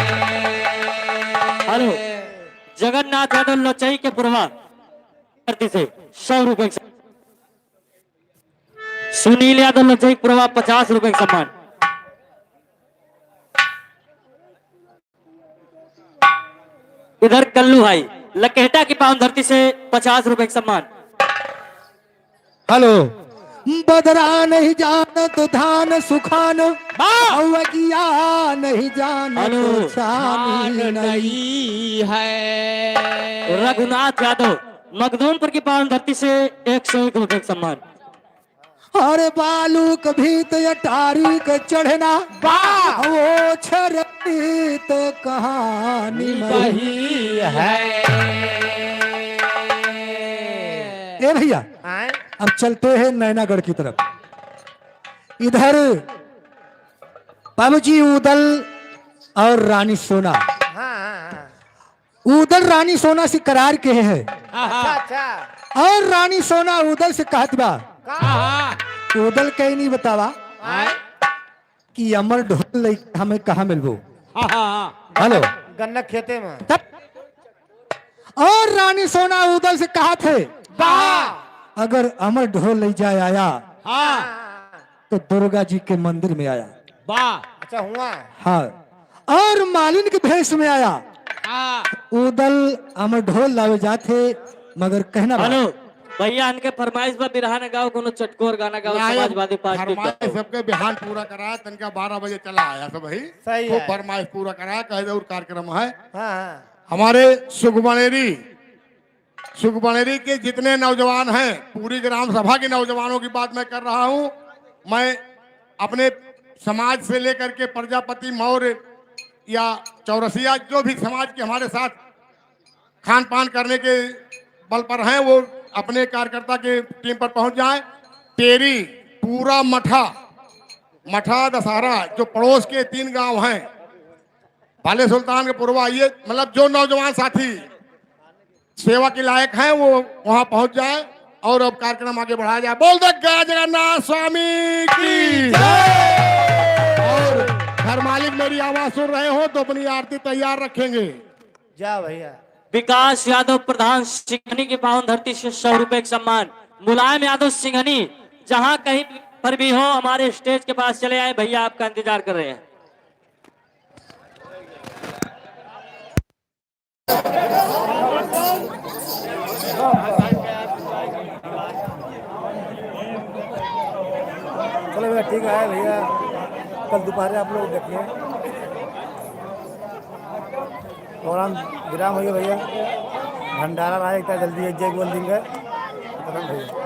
हेलो, जगन्नाथ यादव लचई के पुरवा धरती से 100 रुपए का सम्मान। सुनील यादव लचई पुरवा 50 रुपए का सम्मान। इधर कल्लू भाई लकेहटा की पावन धरती से 50 रुपए का सम्मान। हेलो, बदरा नहीं जानत धान सुखान, अवगिया नहीं जानत हेलो। छानी नहीं नहीं है। रघुनाथ यादव मखदूमपुर की पावन धरती से 101 रुपए का सम्मान। अरे बालू कभी तो अटारी के चढ़ना, वो छरती तो कहानी नहीं वही है। ए भैया, आए अब चलते हैं नैनागढ़ की तरफ। इधर बाबूजी उदल और रानी सोना, हाँ हाँ हाँ उदल रानी सोना से करार के हैं अच्छा अच्छा। और रानी सोना उदल से कहत बा, उदल कहीं नहीं बतावा कि अमर ढोल लई हमें कहाँ मिलबो। हेलो, गन्ना खेते में। तब और रानी सोना उदल से कहा थे, अगर अमर ढोल ले जाए आया तो दुर्गा जी के मंदिर में आया। अच्छा हुआ। हाँ, और मालिन के भेष में आया। उदल अमर ढोल लावे जाते, मगर कहना बा- हेलो भैया, इनके फरमाइश पर बिरहा न गाओ, कोनो चटकोर गाना गाओ समाजवादी पार्टी का। फरमाइश सबके बिहान पूरा कराया, तनका 12 बजे चला आया सब ही। सही खूब है। फरमाइश पूरा कराया, कहे जरूर कार्यक्रम है। हाँ हाँ हमारे सुखबनेरी, सुखबनेरी के जितने नौजवान हैं, पूरी ग्राम सभा के नौजवानों की बात मैं कर रहा हूं। मैं अपने समाज से लेकर के प्रजापति मौर्य या चौरसिया, जो भी समाज के हमारे साथ खान पान करने के बल पर हैं, वो अपने कार्यकर्ता के टीम पर पहुंच जाएं। टेरी पूरा मठा मठा दशहरा जो पड़ोस के 3 गांव हैं, भाले सुल्तान के पूर्वा, ये मतलब जो नौजवान साथी सेवा के लायक हैं वो वहां पहुंच जाए और अब कार्यक्रम आगे बढ़ाया जाए। बोल दो जय जगन्नाथ स्वामी की जय। और घर मालिक मेरी आवाज सुन रहे हो तो अपनी आरती तैयार रखेंगे। जा भैया। विकास यादव प्रधान सिंघनी की पावन धरती से 100 रुपए का सम्मान। मुलायम यादव सिंघनी जहां कहीं पर भी हो हमारे स्टेज के पास चले आए, भैया आपका इंतजार कर रहे हैं। चलो भैया ठीक है भैया, कल दोपहर आप लोग देखिए प्रोग्राम विराम हो गया भैया। भंडारा रहा एक जल्दी एक बोल देंगे खत्म भैया।